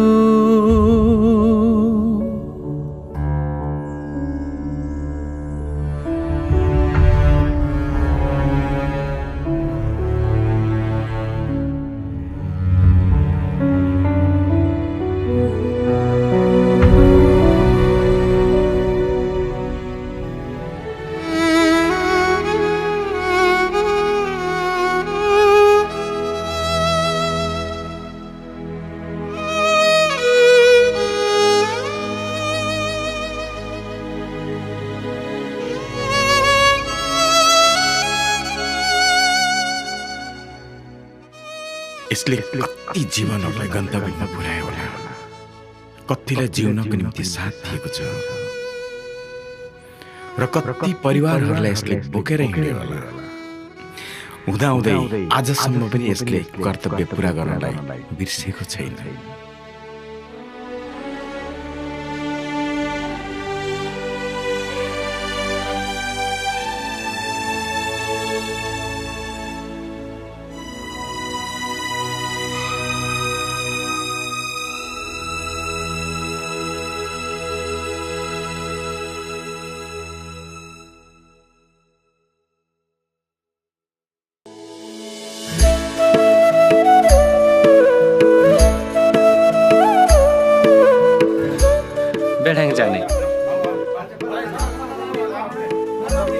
यसले कति जीवनहरूलाई गन्तव्यमा पुर्यायो होला कतिलाई जिउनको निम्ति साथ दिएको छ र कति परिवारहरूलाई यसले बोकेर हिँड्यो होला हुँदाहुँदै आजसम्म पनि यसले कर्तव्य पुरा गर्नलाई बिर्सेको छैन जाने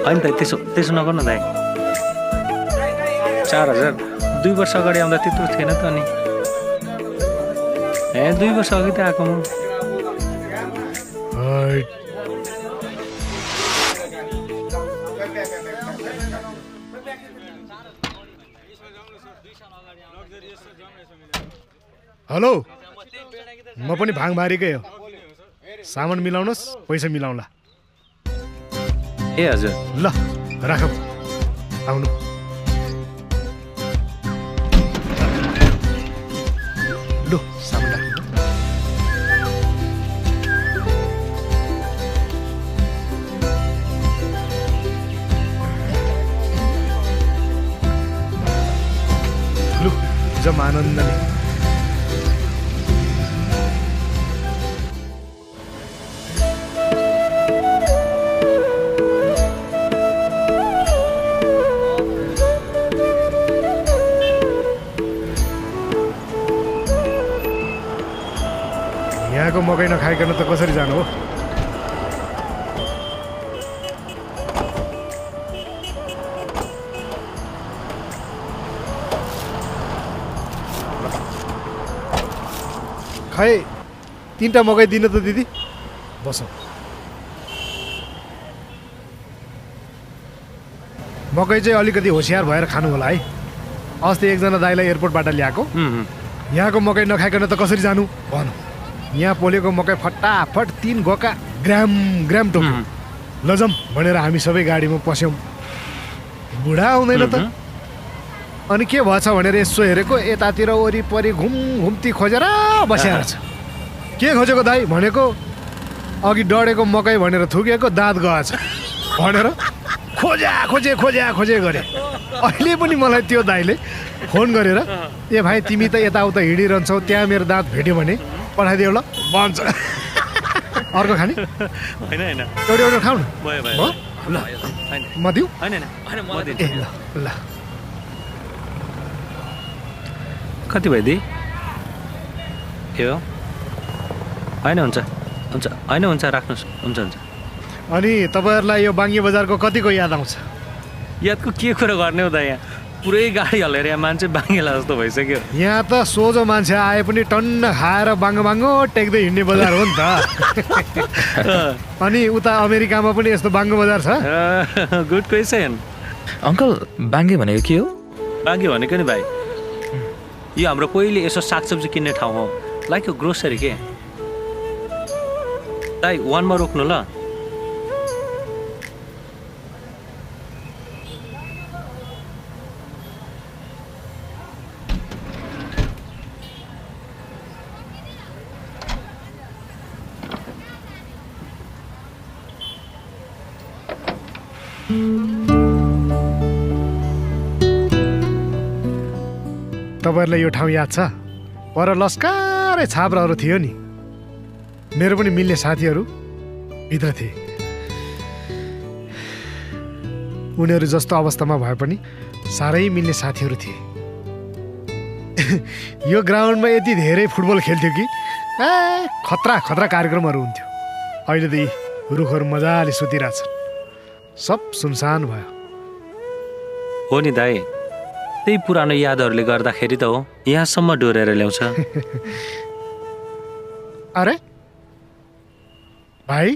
होइन त त्यसो नगर्नु दाइ 4000 2 वर्ष अगाडि आउँदा त्यत्रो थिएन त नि 2 वर्ष अघि त आएको म हेलो म पनि भाङमारीकै हो सामान मिलाउनुहोस् पैसा मिलाउँला ए हजुर ल राखौ आउनु लु सामान राख्नु लु जम्मा आनन्दले यहाँको मकै नखाइकन त कसरी जानु हो खै 3टा मकै दिनु त दिदी बसौ मकै चाहिँ अलिकति होशियार भएर खानु होला है अस्ति एकजना दाइलाई एयरपोर्टबाट ल्याएको यहाँको मकै नखाइकन त कसरी जानु भन यहाँ पोलेको मकै फटाफट 3 गोका ग्राम ग्राम टोक्यो लजम भनेर हामी सबै गाडीमा पस्यौँ बुढा आउँदैन त अनि के भएछ भनेर यसो हेरेको यतातिर वरिपरि घुमघुम्ती खोजेर बसेर छ के खोजेको दाइ भनेको अघि डढेको मकै भनेर थुकेको दाँत गएछ भनेर खो खोजे गरे। अहिले पनि मलाई त्यो दाइले फोन गरेर ए भाइ तिमी त यताउता हिँडिरहन्छौ, त्यहाँ मेरो दाँत भेट्यो भने पठाइदियो ल भन्छ। अर्को खाने होइन एउटा खाऊ न। ल म दिउँ? ए ल कति भयो दि? ए हो होइन हुन्छ होइन हुन्छ राख्नुहोस् हुन्छ। अनि तपाईँहरूलाई यो बाङ्गे बजारको कतिको याद आउँछ? यादको के कुरा गर्ने हो त, यहाँ पुरै गाडी हलेर यहाँ मान्छे बाङ्गेला जस्तो भइसक्यो। यहाँ त सोझो मान्छे आए पनि टन्न खाएर बाङ्गो टेक्दै हिँड्ने बजार हो नि त। अनि उता अमेरिकामा पनि यस्तो बाङ्गो बजार छ? Good question. अङ्कल बाङ्गे भनेको के हो? बाङ्गे भनेको नि भाइ यो हाम्रो पहिले यसो सागसब्जी किन्ने ठाउँ हो, लाइक यो ग्रोसरी के। दाइ वानमा रोक्नु ल। तपाईँहरूलाई यो ठाउँ याद छ? पर लस्कारै छाप्राहरू थियो नि, मेरो पनि मिल्ने साथीहरू भित्र थिए। उनीहरू जस्तो अवस्थामा भए पनि साह्रै मिल्ने साथीहरू थिए। यो ग्राउन्डमा यति धेरै फुटबल खेल्थ्यो कि खतरा कार्यक्रमहरू हुन्थ्यो। अहिले त यी रुखहरू मजाले सुतिरहेछन्, सब सुनसान भयो। हो नि दाइ, त्यही पुरानो यादहरूले गर्दाखेरि त हो यहाँसम्म डोरेर ल्याउँछ। अरे भाइ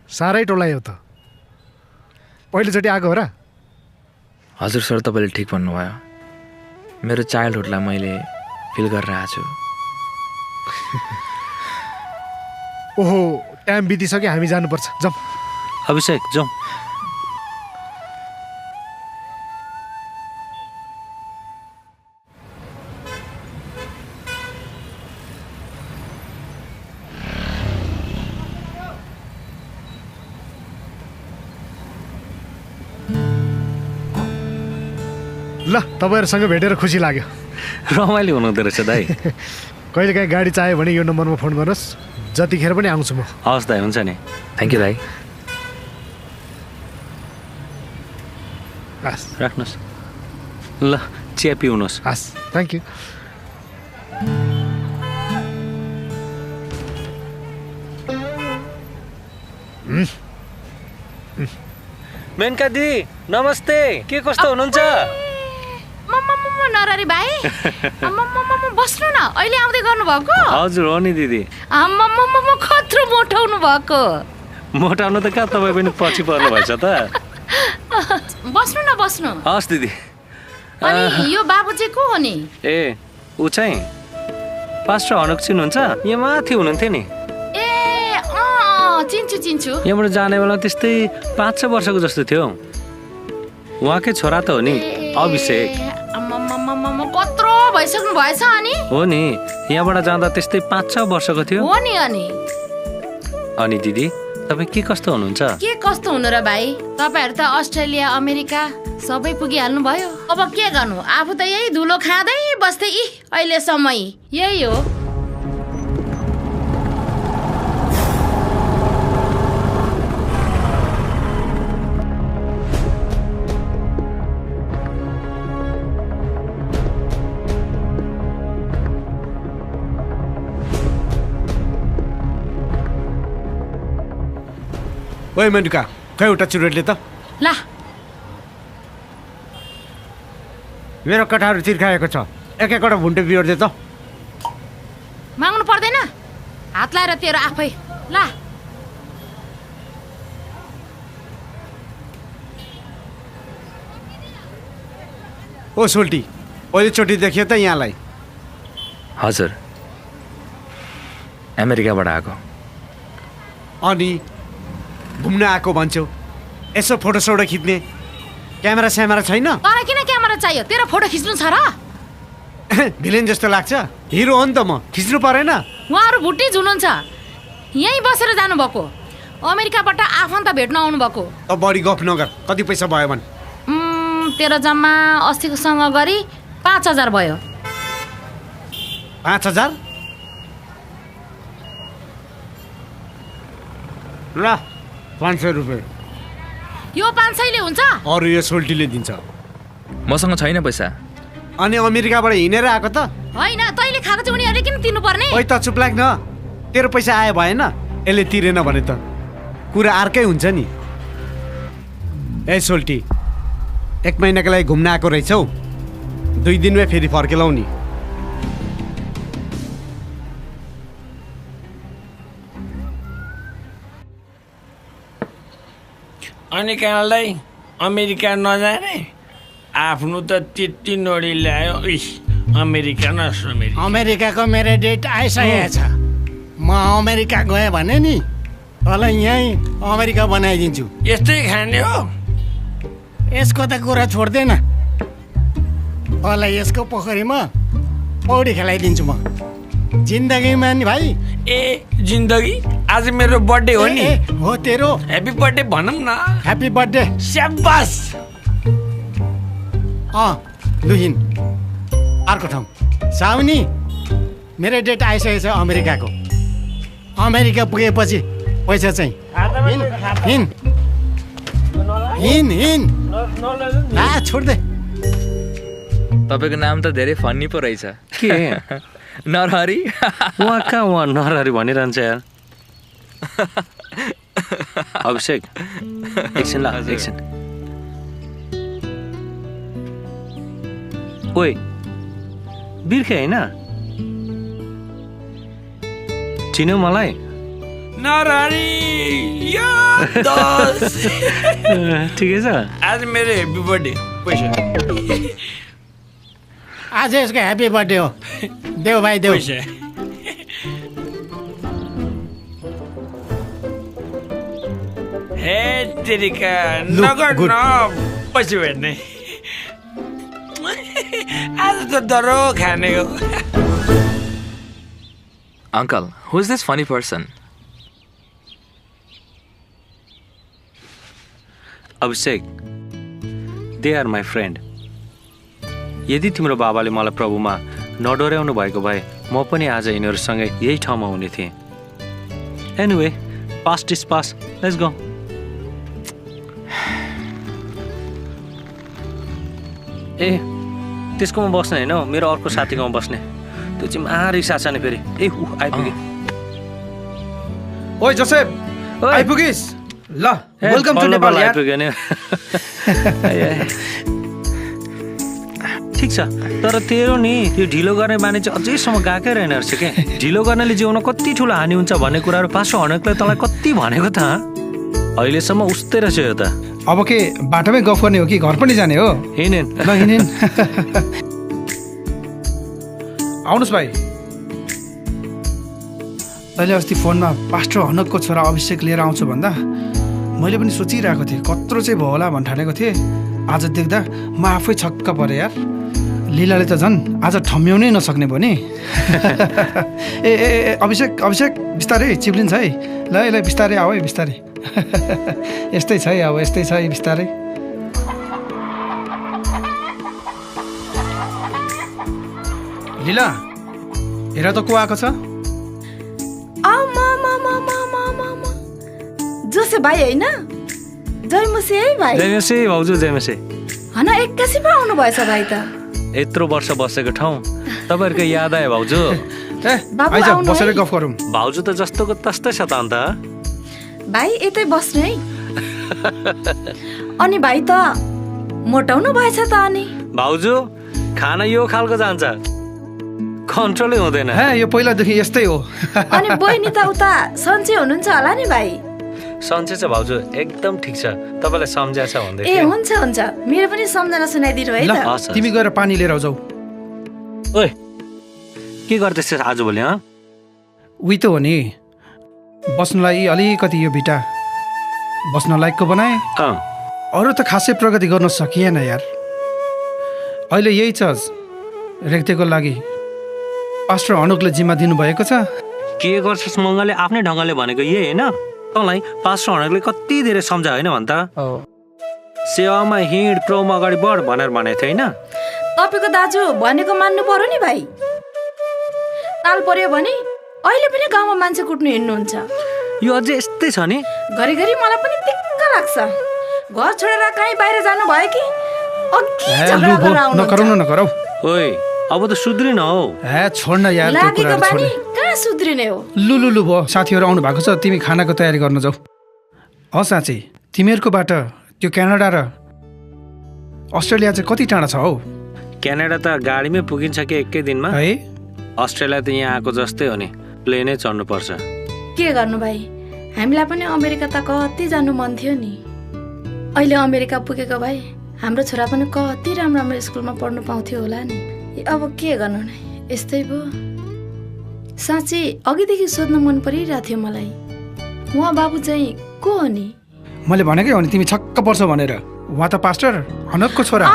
साह्रै टोलायो त, पहिलोचोटि आएको हो र? हजुर सर, तपाईँले ठिक भन्नुभयो। मेरो चाइल्डहुडलाई मैले फिल गरिरहेको छु। ओहो टाइम बितिसक्यो, हामी जानुपर्छ, जाउँ। अभिषेक जाउँ। ल तपाईँहरूसँग भेटेर खुसी लाग्यो। रमाइलो हुनुहुँदो रहेछ दाइ। कहिलेकाहीँ गाडी चाहियो भने यो नम्बरमा फोन गर्नुहोस्, जतिखेर पनि आउँछु म। हवस् दाइ, हुन्छ नि। थ्याङ्क यू दाइ। हस् राख्नुहोस् ल, चिया पिउनुहोस्। हस् थ्याङ्क यू। मेनका दी नमस्ते, के कस्तो हुनुहुन्छ? नररी भाइ बस्नु न, अहिले आउँदै गर्नु भएको? हजुर हो नि दिदी। खत्रो मोटाउनु भएको। मोटाउनु त कहाँ, तपाईँ पनि पछि पर्नु भएछ त। बस्नु न बस्नु। हस् दिदी। अनि यो बाबु चाहिँ को हो नि? ए ऊ चाहिँ पास्टर हनुक चिन्नुहुन्छ? यहाँ माथि हुनुहुन्थ्यो नि। ए चिन्छु। यहाँबाट जाने बेला त्यस्तै 5-6 वर्षको जस्तो थियो। उहाँकै छोरा त हो नि, अभिषेक। कत्रो भइसक्नु भएछ अनि? हो नि, यहाँबाट जाँदा त्यस्तै 5-6 वर्षको थियो। हो नि। अनि दिदी तपाईँ के कस्तो हुनुहुन्छ? के कस्तो हुनु र भाइ, तपाईँहरू त अस्ट्रेलिया अमेरिका सबै पुगिहाल्नु भयो। अब के गर्नु, आफू त यही धुलो खाँदै बस्दै अहिलेसम्म यही हो। ओइ मेनुका, खै एउटा चुरोटले त। ला मेरो कठाहरू चिर्खाएको छ, एक-एकवटा भुन्टे बिहोर दे त। माग्नु पर्दैन, हात लाएर तेरो आफै। ला ओ सोल्टी, पहिलोचोटि देखियो त यहाँलाई? हजुर, अमेरिकाबाट आएको। अनि घुम्न आएको भन्छौ, यसो फोटोसोटो खिच्ने क्यामेरा स्यामेरा छैन? तर किन क्यामेरा चाहियो, तेरो फोटो खिच्नु छ र? भिलेन जस्तो लाग्छ, हिरो हो नि त म, खिच्नु परेन? उहाँहरू भुट्टी झुनुहुन्छ, यहीँ बसेर जानुभएको। अमेरिकाबाट आफन्त भेट्न आउनुभएको। त बढी गफ नगर, कति पैसा भयो भन्? तेरो जम्मा अस्तिकोसँग गरी 5,000 भयो। 5,000? ल 500 रुपियाँ। यो 500ले हुन्छ? अरू यो सोल्टीले दिन्छ। मसँग छैन पैसा। अनि अमेरिकाबाट हिँडेर आएको त? होइन, तैँले खाएको चाहिँ उनीहरूले किन तिर्नुपर्ने? ओइ त चुप लाग न, तेरो पैसा आयो भएन, यसले तिरेन भने त कुरा अर्कै हुन्छ नि। ए सोल्टी, 1 महिनाको लागि घुम्न आएको रहेछौ, 2 दिनमै फेरि फर्केलाउ नि। अनि काललाई अमेरिका नजाने? आफ्नो त त्यति नोडी ल्यायो। अमेरिका अमेरिकाको मेरो डेट आइसकेको छ। म अमेरिका गएँ भने नि तँलाई यहीँ अमेरिका बनाइदिन्छु। यस्तै खाने हो? यसको त कुरा छोड्दैन, तँलाई यसको पोखरीमा पौडी खेलाइदिन्छु म जिन्दगीमा नि भाइ। ए जिन्दगी? आज मेरो बर्थडे हो नि। हो तेरो? ह्याप्पी बर्थडे भनौँ न। Happy birthday. स्याबास। लुहिन अर्को ठाउँ साउनी, मेरो डेट आइसकेको छ अमेरिकाको। अमेरिका पुगेपछि पैसा चाहिँ हिँड हिँड हिँड। छोड्दे। तपाईँको नाम त धेरै फन्नी पो रहेछ। के नरहरी? उहाँ नरहरी भनिरहन्छ यार। अभिषेक एकछिन एकछिन। ओइ बिर्खे होइन? चिन्यौ मलाई? नरहरी ठिकै छ। आज मेरो ह्याप्पी बर्थडे, पैसा आज यसको ह्याप्पी बर्थडे हो। देऊ भाइ देऊ। हे तेरिका नगर न, पछि भेट्ने। आज त दरो खाने हो। Uncle, who is this funny person? Abhishek, they are my friend. यदि तिम्रो बाबाले मलाई प्रभुमा नडोर्याउनु भएको भए म पनि आज यिनीहरूसँगै यही ठाउँमा हुने थिएँ। Anyway, past is past, let's go. ए त्यसकोमा बस्ने होइन, मेरो अर्को साथीकोमा बस्ने। त्यो चाहिँ रिक्सा छ नि फेरि। ए आइपुगे। ओइ जोसेफ, आइपुगिस्? ल वेलकम टु नेपाल यार। आइपुग्यो नि। ठिक छ, तर तेरो नि यो ढिलो गर्ने बानी चाहिँ अझैसम्म गएकै रहेन रहेछ के। ढिलो गर्नाले जीवनमा कति ठुलो हानि हुन्छ भन्ने कुराहरू पास्टर हनकले तँलाई कति भनेको त? अहिलेसम्म उस्तै रहेछ यो त। अब के बाटोमै गफ गर्ने हो कि घर पनि जाने हो? हिँडेन ल हिँडेन। आउनुहोस् भाइ। तैँले अस्ति फोनमा पास्टर हनकको छोरा अभिषेक लिएर आउँछु भन्दा मैले पनि सोचिरहेको थिएँ कत्रो चाहिँ भयो होला भन् ठानेको थिएँ। आज देख्दा म आफै छक्क परेँ यार। लीलाले त झन् आज ठम्याउनै नसक्ने भयो नि। ए अभिषेक अभिषेक बिस्तारै चिप्लिन्छ है। ल ल बिस्तारै आऊ है बिस्तारै। यस्तै छ है, अब यस्तै छ है बिस्तारै। लीला हेर त को आएको छ? जोसे भाइ होइन? जयमसी है भाइ? जयमसी भाउजू, जयमसी। हन एक्कासी पो आउनु भएछ भाइ त। यत्रो वर्ष बसेको ठाउँ तपाईँहरूको याद आयो भाउजू। आइज बसेर गफ गरौँ। भाउजू त जस्तोको तस्तै छ त अन्त। भाइ यतै बस्नु है। अनि भाइ त मोटाउनु भएछ त अनि? भाउजू खाना यो खालको जान्छ, कन्ट्रोलै हुँदैन। यो पहिलादेखि यस्तै हो। अनि बहिनी त उता सन्चै हुनुहुन्छ होला नि भाइ? सन्चै छ भाउजू, एकदम ठिक छ। तपाईँलाई सम्झ्या छ भन्दै। ए हुन्छ हुन्छ, मेरो पनि सम्झना सुनाइदिनु है त। तिमी गएर पानी लिएर जाऊ। ओए के गर्दैछस् आजभोलि? उही त हो नि, बस्नलाई अलिकति यो भिटा बस्न लायकको बनाए। अरू त खासै प्रगति गर्न सकिएन यार। अहिले यही छ रेख्तेको लागि पास्टर हनुकले जिम्मा दिनुभएको छ। के गर्छस् मङ्गलले आफ्नै ढङ्गले भनेको यही होइन? तँलाई पास्टर हनकले कति धेरै सम्झायो होइन भन् त सेवामा हिँड प्रभुमा अगाडि बढ भनेर भनेको थियो होइन तपाईँको दाजु भनेको मान्नु पर्यो नि भाइ ताल पर्यो भने अहिले पनि गाउँमा मान्छे कुट्नु हिँड्नुहुन्छ यो अझै यस्तै छ नि घरिघरि मलाई पनि दिक्क लाग्छ घर छोडेर कहीँ बाहिर जानु भयो कि अघि झगडा गरेर आउनुहुन्छ नगरौ ओइ अब त सुध्रिन हौ छोड न यार त्यो लागेको कुराहरु बानी छोड कहाँ सुध्रिने हो लु भयो साथीहरु आउनु भएको छ तिमी खानाको तयारी गर्न जाऊ साँच्चै तिमीहरुकोबाट त्यो क्यानाडा र अस्ट्रेलिया चाहिँ कति टाढा छ हौ क्यानाडा त गाडीमै पुगिन्छ कि एकै दिनमा है अस्ट्रेलिया त यहाँ आएको जस्तै हो नि प्लेनै चढ्नु पर्छ के गर्नु भाइ हामीलाई पनि अमेरिका त कति जानु मन थियो नि अहिले अमेरिका पुगेको भए हाम्रो छोरा पनि कति राम्रो राम्रो स्कुलमा पढ्नु पाउँथ्यो होला नि अब के गर्नु नि यस्तै भयो साँच्चै अघिदेखि सोध्न मन परिरहेको थियो मलाई उहाँ बाबु चाहिँ को हो नि मैले भनेकै हो नि तिमी छक्क पर्छौ भनेर उहाँ त पास्टर हनकको छोरा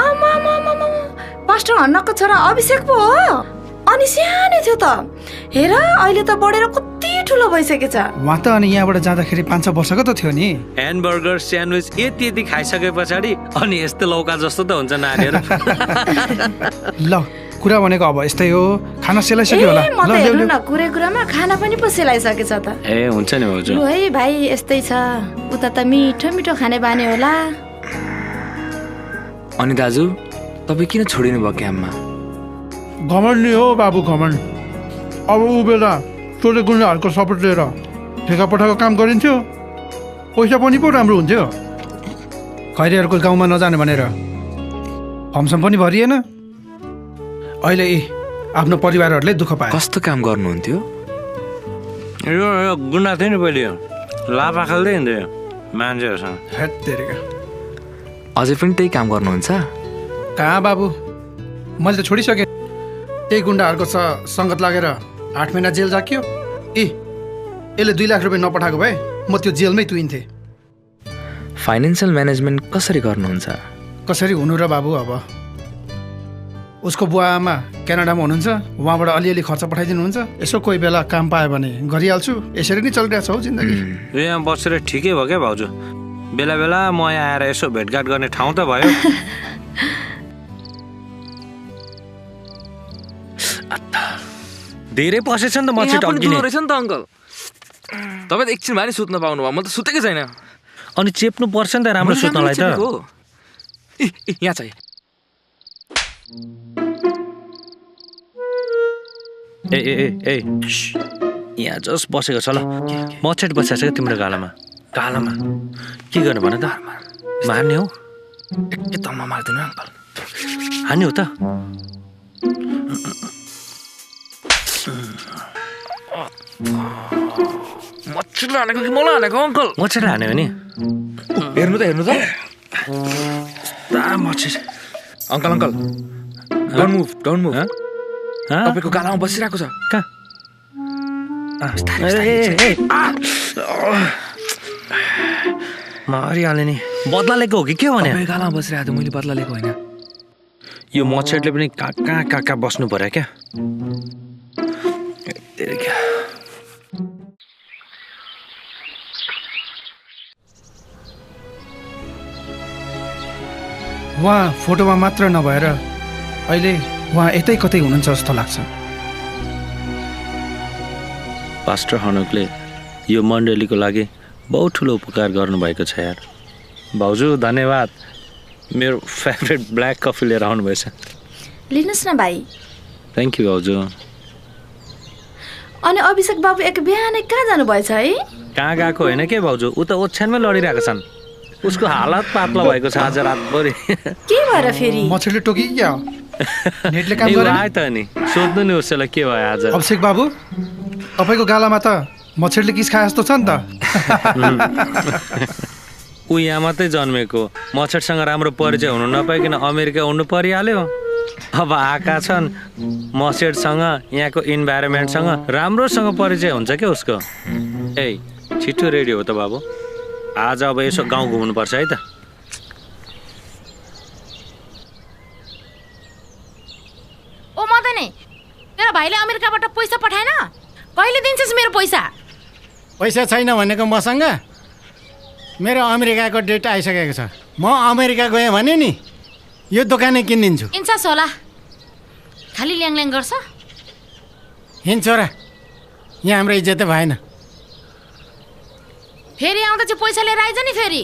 पास्टर हनकको छोरा अभिषेक पो हो अनि सानो थियो त हेर अहिले त बढेर कति ठुलो भइसकेछ उहाँ त अनि यहाँबाट जाँदाखेरि 5-6 वर्षको त थियो नि ह्यामबर्गर स्यान्डविच यति खाइसके पछाडि अनि यस्तो लौका जस्तो त हुन्छ नानीहरु ल कुरा भनेको अब यस्तै हो खाना सेलाइसक्यो होला ल हेर्नु न कुरामा खाना पनि पो सेलाइसकेछ त ए हुन्छ नि भाउजू लु है भाइ यस्तै छ उता त मिठो मिठो खाने बानी होला अनि दाजु तपाईँ किन छोडिनु भयो क्याम्पमा घमण्ड नि हो बाबु घमण्ड अब ऊ बेला चोरे गुन्डाहरूको सपोर्ट लिएर ठेका पठाएको काम गरिन्थ्यो पैसा पनि पो राम्रो हुन्थ्यो खैरीहरूको गाउँमा नजाने भनेर फर्मसम पनि भरिएन अहिले आफ्नो परिवारहरूले दुःख पाए कस्तो काम गर्नुहुन्थ्यो यो गुन्डा थियो नि पहिले लाभा खेल्दै हिँड्थ्यो मान्छेहरूसँग अझै पनि त्यही काम गर्नुहुन्छ कहाँ बाबु मैले त छोडिसकेँ त्यही गुन्डाहरूको सङ्गत लागेर 8 महिना जेल जाकियो यसले 2 लाख रुपियाँ नपठाएको भए म त्यो जेलमै तुइन्थेँ फाइनेन्सियल म्यानेजमेन्ट कसरी गर्नुहुन्छ कसरी हुनु र बाबु अब उसको बुवा आमा क्यानाडामा हुनुहुन्छ उहाँबाट अलिअलि खर्च पठाइदिनुहुन्छ यसो कोही बेला काम पायो भने गरिहाल्छु यसरी नै चलिरहेको छ हौ जिन्दगी यहाँ बसेर ठिकै भयो क्या भाउजू बेला बेला म यहाँ आएर यसो भेटघाट गर्ने ठाउँ त भयो धेरै पसेछ नि त मछेट अड्किने रहेछ नि त अङ्कल तपाईँ त एकछिन भए नि सुत्न पाउनु भयो म त सुतेकै छैन अनि चेप्नु पर्छ नि त राम्रो सुत्नलाई त यहाँ चाहिँ ए यहाँ जस्ट बसेको छ ल मछेट बसेको छ क्या तिम्रो गालामा के गर्ने भन त मार्ने हो एकदममा मार्दिनु अङ्कल हान्ने हो त मच्छरले हानेको कि मलाई हानेको अङ्कल मच्छरले हान्यो भने हेर्नु त मच्छर अङ्कल डोन्ट मुभ तपाईँको गालामा बसिरहेको छ कहाँ मारिहाल्ने नि बदला लिएको हो कि के भने गालामा बसिरहेको मैले बदला लिएको होइन यो मच्छरले पनि कहाँ बस्नु पर्यो क्या उहाँ फोटोमा मात्र नभएर अहिले उहाँ यतै कतै हुनुहुन्छ जस्तो लाग्छ पास्टर हनकले यो मण्डलीको लागि बहुत ठुलो उपकार गर्नुभएको छ यार भाउजू धन्यवाद मेरो फेभरेट ब्ल्याक कफी लिएर आउनुभएछ लिनुहोस् न भाइ थ्याङ्क यू भाउजू अनि अभिषेक बाबु एक बिहानै कहाँ जानुभएछ है कहाँ गएको होइन के भाउजू ऊ त ओछ्यानमै लडिरहेको छन् उसको हालत पातला भएको छ आज रातभरि के भएर फेरि मच्छरले टोकी क्या नेटले काम गरेन आयो त नि सोध्नु नि उसलाई के भयो आज अभिषेक बाबु तपाईको गालामा त मच्छरले किस खाए जस्तो छ नि त ऊ यहाँ मात्रै जन्मेको मच्छरसँग राम्रो परिचय हुनु नपाइकन अमेरिका उड्नु परिहाल्यो अब आएका छन् मच्छरसँग यहाँको इन्भाइरोमेन्टसँग राम्रोसँग परिचय हुन्छ क्या उसको ए छिटो रेडी हो त बाबु आज अब यसो गाउँ घुम्नुपर्छ है त ओ मदने तेरो भाइले अमेरिकाबाट पैसा पठाएन कहिले दिन्छस् मेरो पैसा पैसा छैन भनेको मसँग मेरो अमेरिकाको डेट आइसकेको छ। म अमेरिका गएँ भने नि यो दोकानै किनिदिन्छु। इन्चास होला, खालि ल्याङ गर्छ। हिँड छोरा, यहाँ हाम्रो इज्जतै भएन। फेरि आउँदा चाहिँ पैसा लिएर आइज नि फेरि।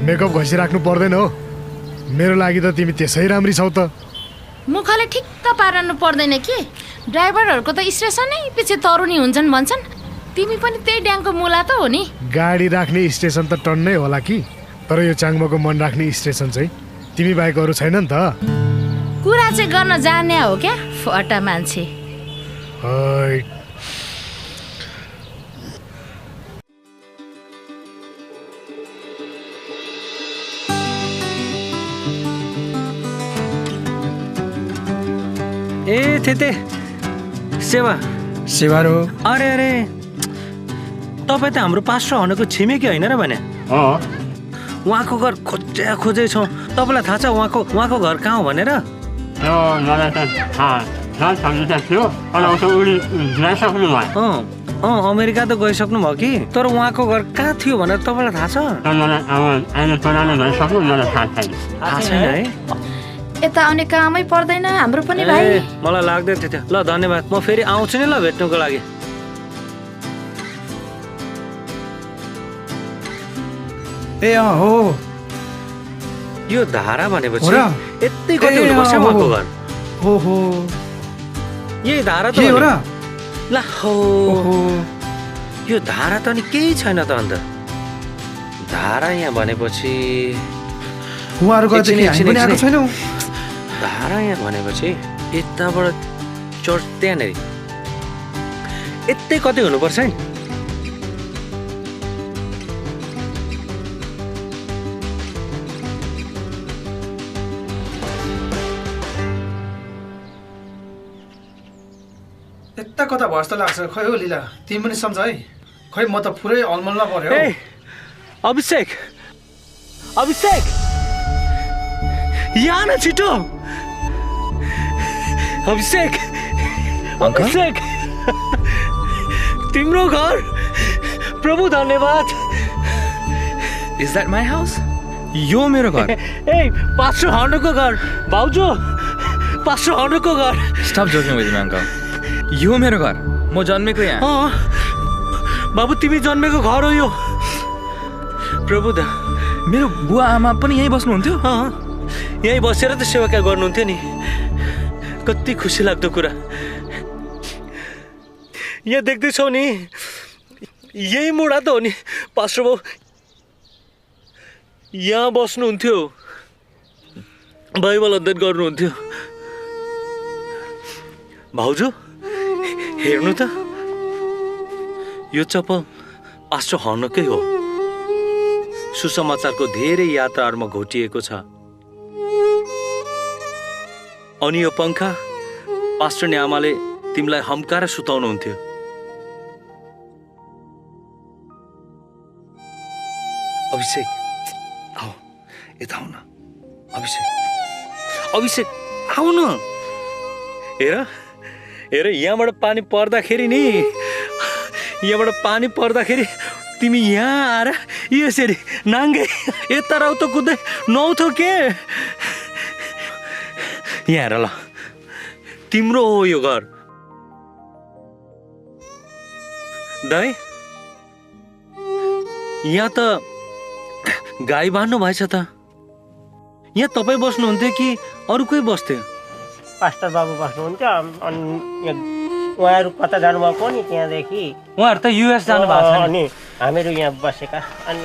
मेकअप घसिराख्नु पर्दैन हो, मेरो लागि त तिमी त्यसै राम्री छौ त। मुखले ठिक्क पार्नु पर्दैन के? ड्राइभरहरूको त स्टेसनै पछि तरुनी हुन्छन् भन्छन्, तिमी पनि त्यही ड्याङको मुला त हो नि। गाडी राख्ने स्टेसन त टन्नै होला कि, तर यो चाङमाको मन राख्ने स्टेसन चाहिँ तिमी बाहेक अरू छैन नि त। कुरा चाहिँ गर्न जान्ने हो क्या फटा मान्छे। ए थेते सेवा सेवा रो। अरे अरे तपाईँ त हाम्रो पास्टर हनुको छिमेकी होइन र भने? उहाँको घर खोजे छौँ। तपाईँलाई थाहा छ उहाँको घर कहाँ हो भनेर? अमेरिका त गइसक्नु भयो कि, तर उहाँको घर कहाँ थियो भनेर तपाईँलाई थाहा छ? थाहा छैन है? यता आउने कामै पर्दैन हाम्रो पनि भाइ। मलाई लाग्दै थियो। ल धन्यवाद, म फेरि आउँछु नि ल भेट्नुको लागि। ए हो यो धारा भनेपछि यति कति हुनुपर्छ उहाँको घर? हो यही धारा त हो र? ला हो यो धारा त नि केही छैन त अन्त। धारा यहाँ भनेपछि धारा यहाँ भनेपछि यताबाट चर्च त्यहाँनिर यतै कतै हुनुपर्छ है। यता कता भयो जस्तो लाग्छ। खै हो लीला, तिमी पनि सम्झ है। खै म त पुरै अलमलमा पर्यो। अभिषेक यहाँ न छिटो। अभिषेक तिम्रो घर। प्रभु धन्यवाद। Is that my house? यो मेरो घर। ए पास्टर हनुको घर। भाउजू पास्टर हनुको घर। Stop joking with me, uncle. यो मेरो घर। म जन्मेको यहाँ। बाबु तिमी जन्मेको घर हो यो। प्रभु दा मेरो बुवा आमा पनि यहीँ बस्नुहुन्थ्यो? यहीँ बसेर त सेवाका गर्नुहुन्थ्यो नि। कति खुसी लाग्दो कुरा। यहाँ देख्दैछौ नि, यही मुढा त हो नि पास्टर बाउ। यहाँ बस्नुहुन्थ्यो, बाइबल अध्ययन गर्नुहुन्थ्यो। भाउजू हेर्नु त, यो चप्पल पास्टर हनुकै हो। सुसमाचारको धेरै यात्राहरूमा घोटिएको छ। अनि यो पंखा पास्टर नि आमाले तिमीलाई हम्काएर सुताउनुहुन्थ्यो। अभिषेक आऊ, यता आऊ न। अभिषेक आऊ न। हेर यहाँबाट पानी पर्दाखेरि नि, यहाँबाट पानी पर्दाखेरि तिमी यहाँ आएर यसरी नाङ्गे यता राउतो कुद्दै नौथ्यो के? यहाँ हेर ल, तिम्रो हो यो घर। दाइ यहाँ त गाई बाँध्नु भएछ त। यहाँ तपाईँ बस्नुहुन्थ्यो कि अरू कोही बस्थ्यो? पास्टर बाबु बस्नुहुन्थ्यो। अनि उहाँहरू कता जानुभएको नि, त्यहाँदेखि उहाँहरू त युएस जानु भएको छ। अनि हामीहरू यहाँ बसेका, अनि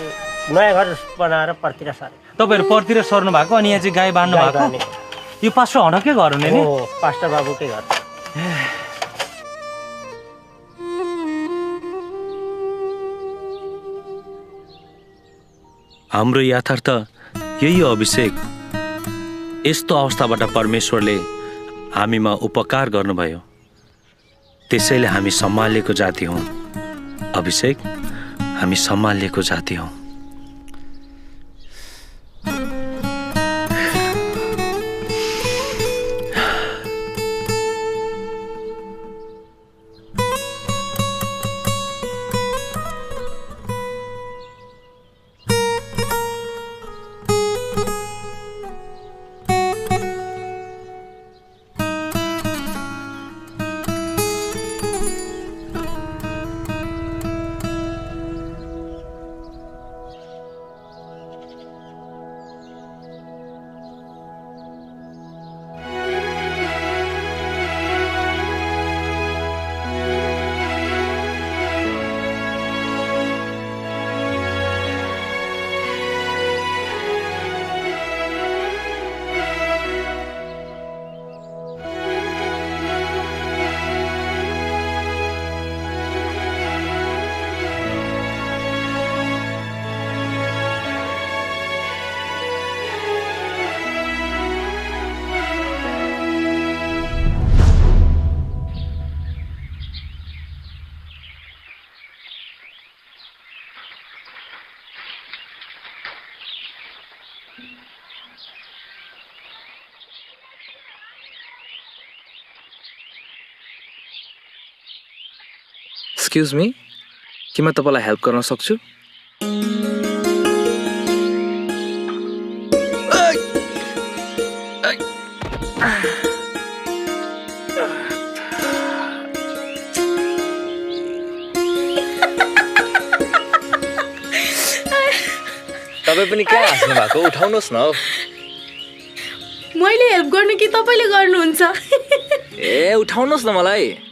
नयाँ घर बनाएर परतिर सरे। तपाईँहरू परतिर सर्नु भएको, अनि यहाँ चाहिँ गाई बाँध्नु भएको। यो पास्टर हनकै घर हुने नि? पास्टर बाबुकै घर। हाम्रो यथार्थ यही हो अभिषेक। यस्तो अवस्थाबाट परमेश्वरले हामीमा उपकार गर्नुभयो, त्यसैले हामी सम्हालेको जाति हौँ। अभिषेक, हामी सम्हालिएको जाति हौ। एक्सक्युज मी, के म तपाईँलाई हेल्प गर्न सक्छु? तपाईँ पनि क्या हाँस्नु भएको? उठाउनुहोस् न। मैले हेल्प गर्नु कि तपाईँले गर्नुहुन्छ? ए उठाउनुहोस् न मलाई।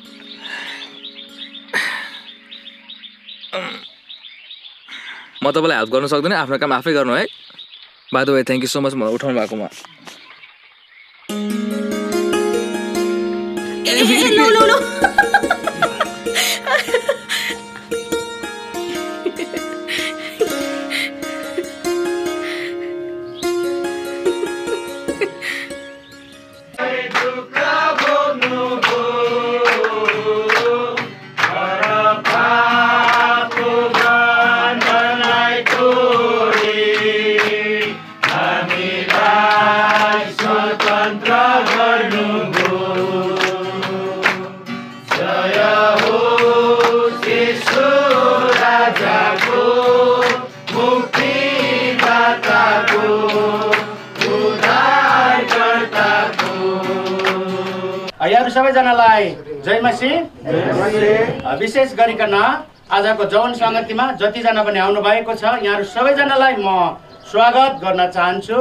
म तपाईँलाई हेल्प गर्न सक्दिनँ, आफ्नो काम आफै गर्नु है। By the way thank you so much मलाई उठाउनु भएकोमा। यहाँहरू सबैजनालाई जय मसी। विशेष गरिकन आजको जवान सङ्गतिमा जतिजना पनि आउनु भएको छ यहाँहरू सबैजनालाई म स्वागत गर्न चाहन्छु।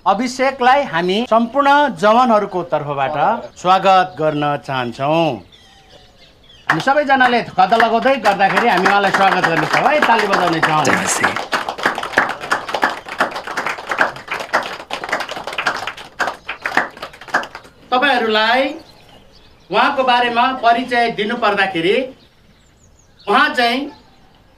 अभिषेकलाई हामी सम्पूर्ण जवानहरूको तर्फबाट स्वागत गर्न चाहन्छौँ। हामी सबैजनाले गद्दा लगाउँदै गर्दाखेरि हामी उहाँलाई स्वागत गर्नेछौँ है, ताली बजाउनेछौँ। तपाईँहरूलाई उहाँको बारेमा परिचय दिनु पर्दाखेरि उहाँ चाहिँ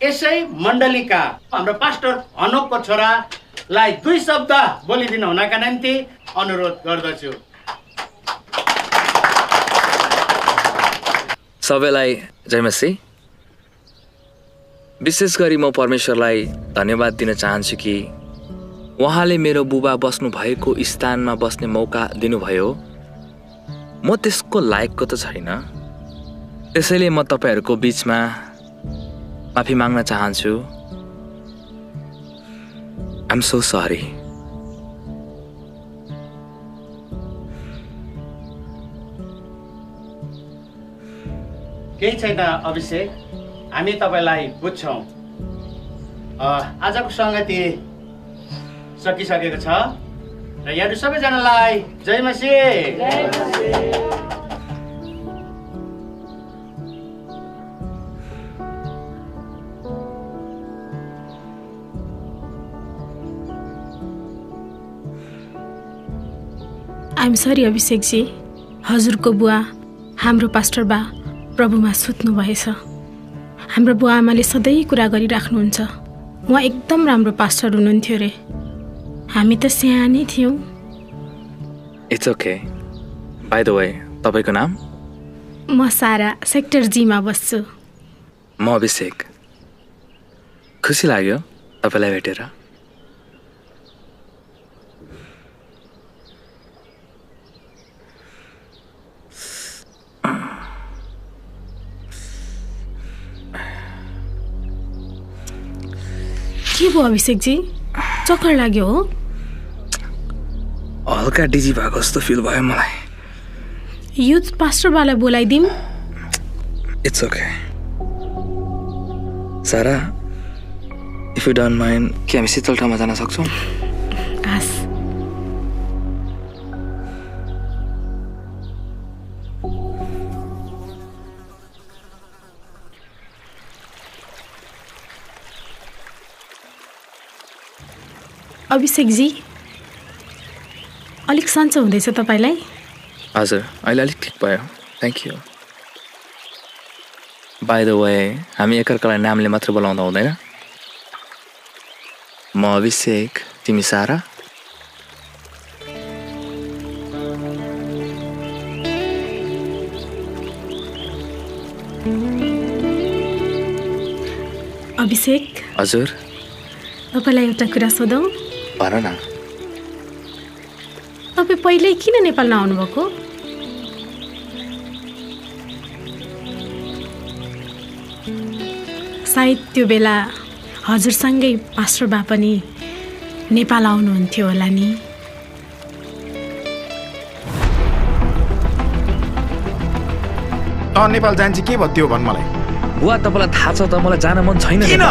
यसै मण्डलीका हाम्रो पास्टर अनोकको छोरालाई 2 शब्द बोलिदिनु हुनका निम्ति अनुरोध गर्दछु। सबैलाई जय मसी। विशेष गरी म परमेश्वरलाई धन्यवाद दिन चाहन्छु कि उहाँले मेरो बुबा बस्नु भएको स्थानमा बस्ने मौका दिनुभयो। म त्यसको लायकको त छैन, त्यसैले म तपाईहरूको बीचमा माफी माग्न चाहन्छु। I'm so sorry. केही छैन अभिषेक, हामी तपाईँलाई बुझ्छौँ। आजको सङ्गति सकिसकेको छ र यहाँहरू सबैजनालाई जय मसी। आइएम सरी अभिषेकजी, हजुरको बुवा हाम्रो पास्टर बा प्रभुमा सुत्नु भएछ। हाम्रो बुवा आमाले सधैँ कुरा गरिराख्नुहुन्छ, उहाँ एकदम राम्रो पास्टर हुनुहुन्थ्यो रे। हामी त सानै थियौँ। It's okay. By the way तपाईँको नाम? म सारा, सेक्टर जीमा बस्छु। म अभिषेक, खुसी लाग्यो तपाईँलाई भेटेर। के भयो अभिषेकजी, चक्कर लाग्यो हो? हल्का डिजी भएको जस्तो फिल भयो मलाई। युथ पास्टरवाला बोलाइदिउँ? इट्स ओके सारा, इफ यु डोन्ट माइन्ड के हामी शीतल ठाउँमा जान सक्छौँ? हस्। अभिषेकजी, अलिक सन्चो हुँदैछ तपाईँलाई? हजुर, अहिले अलिक ठिक भयो, thank you. By the way, हामी एकअर्कालाई नामले मात्र बोलाउँदा हुँदैन? म अभिषेक, तिमी सारा? अभिषेक, हजुर, तपाईँलाई एउटा कुरा सोधौँ? भन न। तपाईँ पहिल्यै किन नेपाल नआउनुभएको? सायद त्यो बेला हजुरसँगै पास्टर बा पनि नेपाल आउनुहुन्थ्यो होला नि। नेपाल जान्छ के भयो त्यो भन् मलाई। बुवा तपाईँलाई थाहा छ त मलाई जान मन छैन। किन?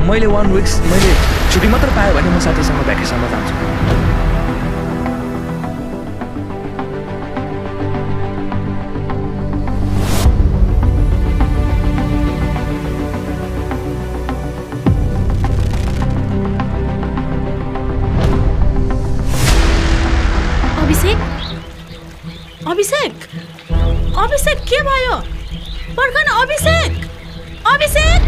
मैले 1 विक मैले छुट्टी मात्र पाएँ भने म साथीसँग भ्याकेसनमा जान्छु। अभिषेक, अभिषेक के भयो? पर्खन अभिषेक, अभिषेक,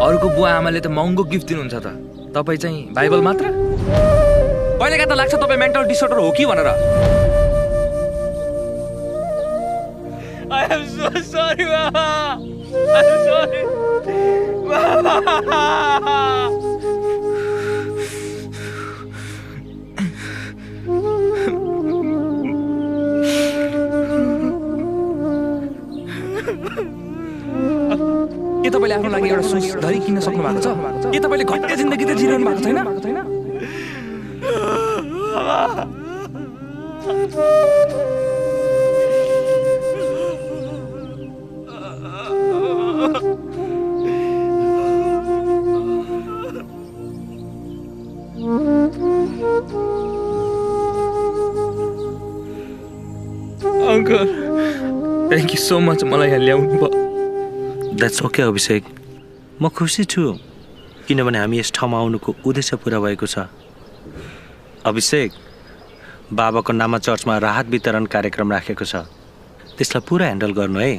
अरूको बुवा आमाले त महँगो गिफ्ट दिनुहुन्छ त, तपाईँ चाहिँ बाइबल मात्र? कहिलेका त लाग्छ तपाईँ मेन्टल डिसअर्डर हो कि भनेर। I am so sorry, Baba. I'm sorry. Baba. के तपाईँले आफ्नो लागि एउटा सुस धरी किन्न सक्नु भएको छ? के तपाईँले घटिया जिन्दगी त जिरहनु भएको छैन? God thank you so much मलाई यहाँ ल्याउनु भयो द्याट्स ओके अभिषेक म खुसी छु किनभने हामी यस ठाउँमा आउनुको उद्देश्य पुरा भएको छ अभिषेक बाबाको नाममा चर्चमा राहत वितरण कार्यक्रम राखेको छ त्यसलाई पुरा ह्यान्डल गर्नु है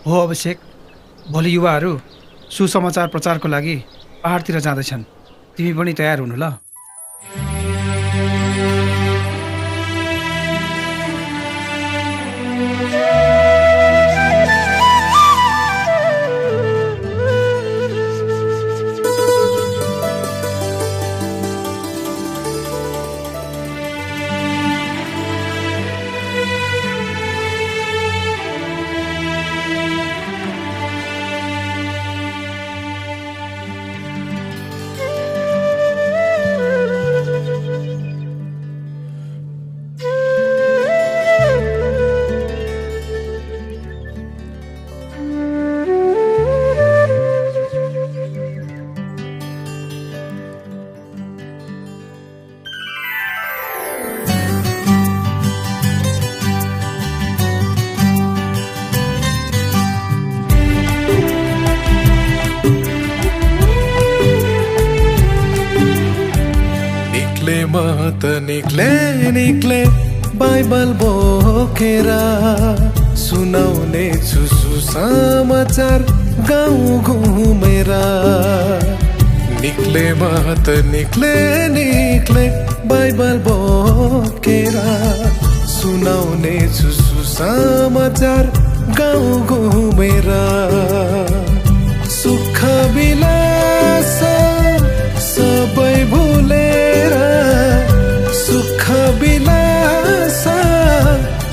हो अभिषेक भोलि युवाहरू सुसमाचार प्रचारको लागि पहाडतिर जाँदैछन् तिमी पनि तयार हुनु ल निक्ले बाइबल बोकेर सुनाउने छु सुसमाचार गाउँ घुमेर निक्ले बाइबल बोकेर सुनाउने छु सुसमाचार गाउँ घुमेर सुख विलास सबै भुलेर सुख विलास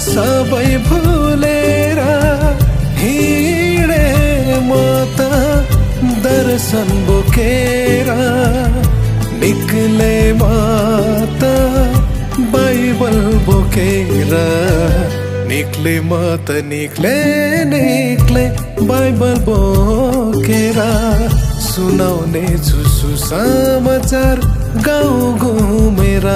सबै भुलेर हिँडे म त दर्शन बोकेर निक्ले म त बाइबल बोकेर निक्ले म त निक्ले बाइबल बोकेर सुनाउने छु सुसमाचार गाउँ घुमेर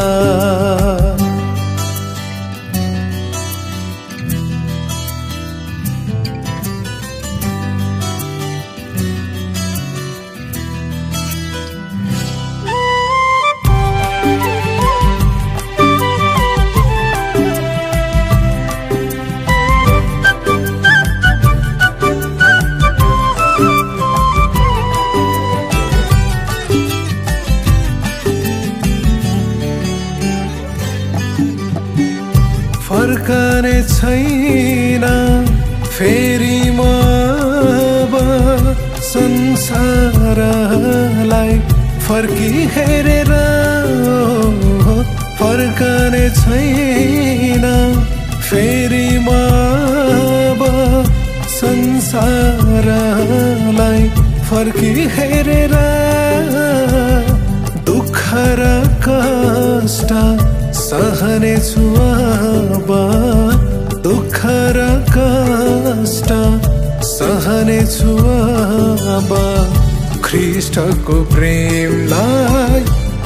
फर्कने छैन फेरि म अब संसारलाई फर्की हेरेर फर्कने छैन फेरि म अब संसारलाई फर्की हेरेर दुःख र कष्ट सहने छु अब दुःख र कष्ट सहने छु अब ख्रीष्टको प्रेमलाई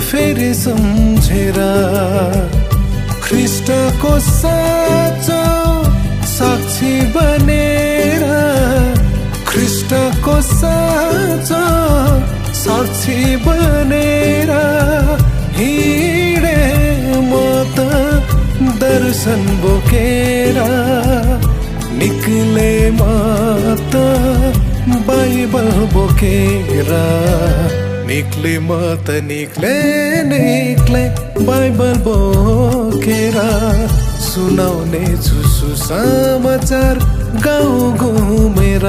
फेरि सम्झेर ख्रीष्टको साँचो साक्षी बनेर ख्रीष्टको साँचो साक्षी बनेर हिँडे म त दर्शन बोकेर निक्ले म त बाइबल बोकेर निक्ले म त निक्ले बाइबल बोकेर सुनाउने छु सुसमाचार गाउँ घुमेर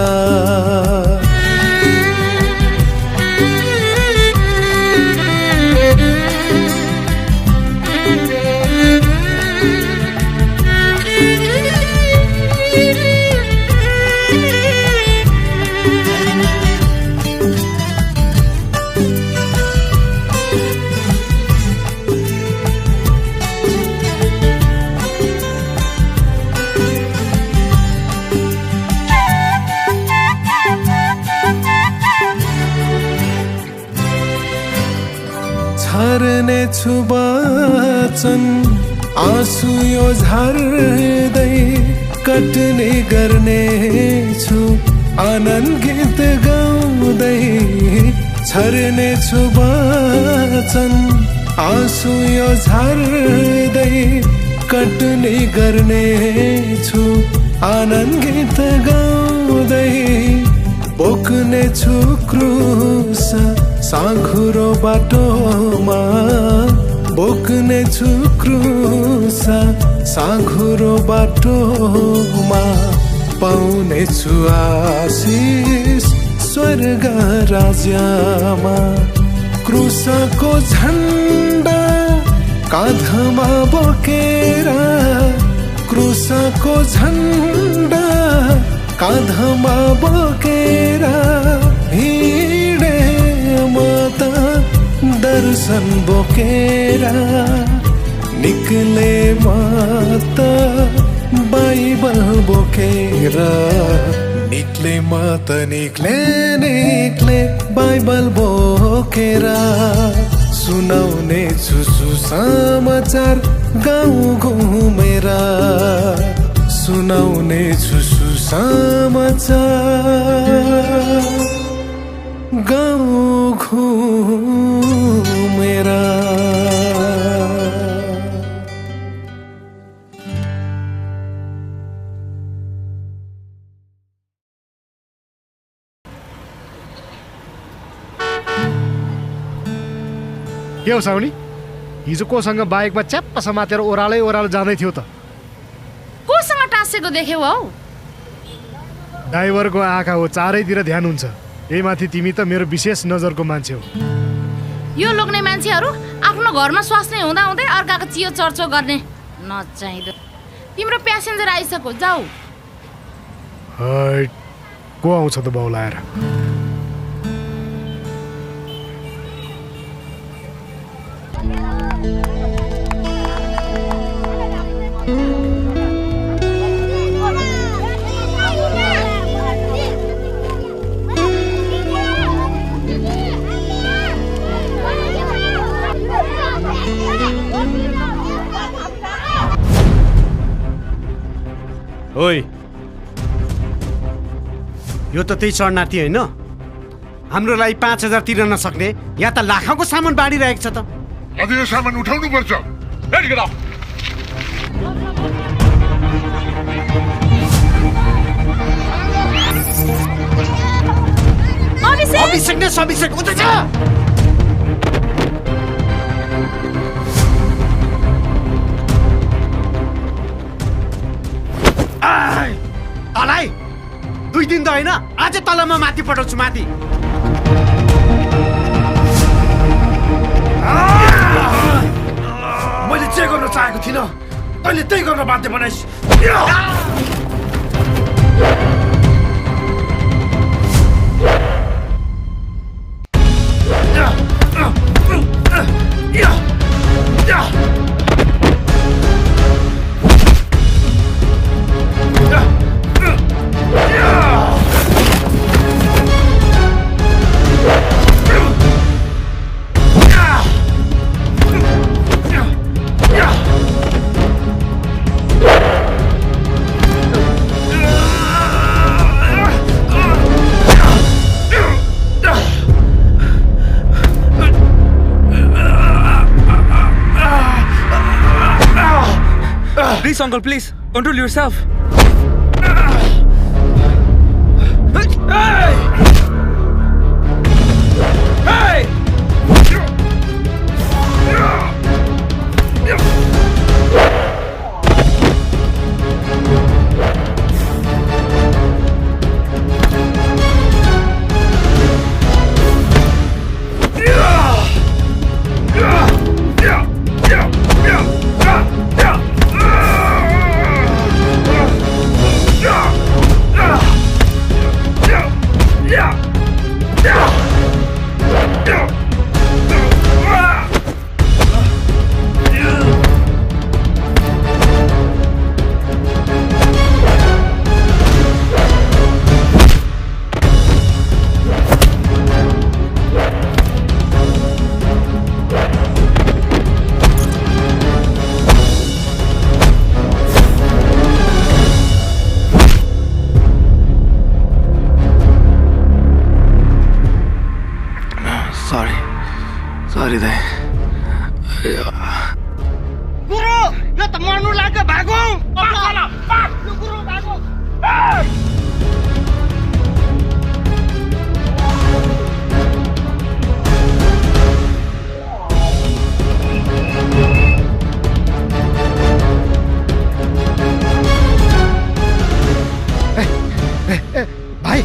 छर्ने छु वचन आँसु यो झर्दै कट्ने गर्ने छु आनन्द गीत गाउँदै छर्ने छु वचन आँसु यो झर्दै कट्ने गर्ने छु आनन्द गीत गाउँदै बोक्ने छु क्रुस साँघुरो बाटोमा बोक्ने छु क्रुस साँघुरो बाटोमा पाउने छु आशिष स्वर्ग राज्यमा क्रुसको झण्डा काँधमा बोकेर क्रुसको झण्डा काँधमा बोकेर हिँडे म त दर्शन बोकेर निक्ले म त बाइबल बोकेर निक्ले म त निक्ले बाइबल बोकेर सुनाउने छु सुसमाचार गाउँ घुमेर सुनाउने छु सुसमाचार गाउँ घुमेर के हो साउनी हिजो कोसँग बाइकमा च्याप्प समातेर ओह्रालो जाँदै थियो त कोसँग टाँसेको देख्यौ हौ ड्राइभरको आँखा हो चारैतिर ध्यान हुन्छ यही माथि तिमी त मेरो विशेष नजरको मान्छे हो यो लोग्ने मान्छेहरू आफ्नो घरमा स्वास्नी हुँदा हुँदै अर्काको चियो चर्चो गर्ने नचाहिँदो तिम्रो प्यासेन्जर आइसक्यो जाऊ को आउँछ त बौलाएर ओइ यो त त्यही शरणार्थी होइन हाम्रो लागि 5,000 तिर्न नसक्ने यहाँ त लाखौँको सामान बाँडिरहेको छ त अझ यो सामान उठाउनु पर्छ अभिषेक ने अभिषेक उता छ तलाई 2 दिन त होइन आज तलमा माथि पठाउँछु माथि मैले जे गर्न चाहेको थिइनँ तैँले त्यही गर्न बाध्य बनाइस् Please, uncle, please. Control yourself. Hey! Hey! Sorry दाइ गुरु यो त मर्नु लाग्यो भागौ गुरु भागौ भाइ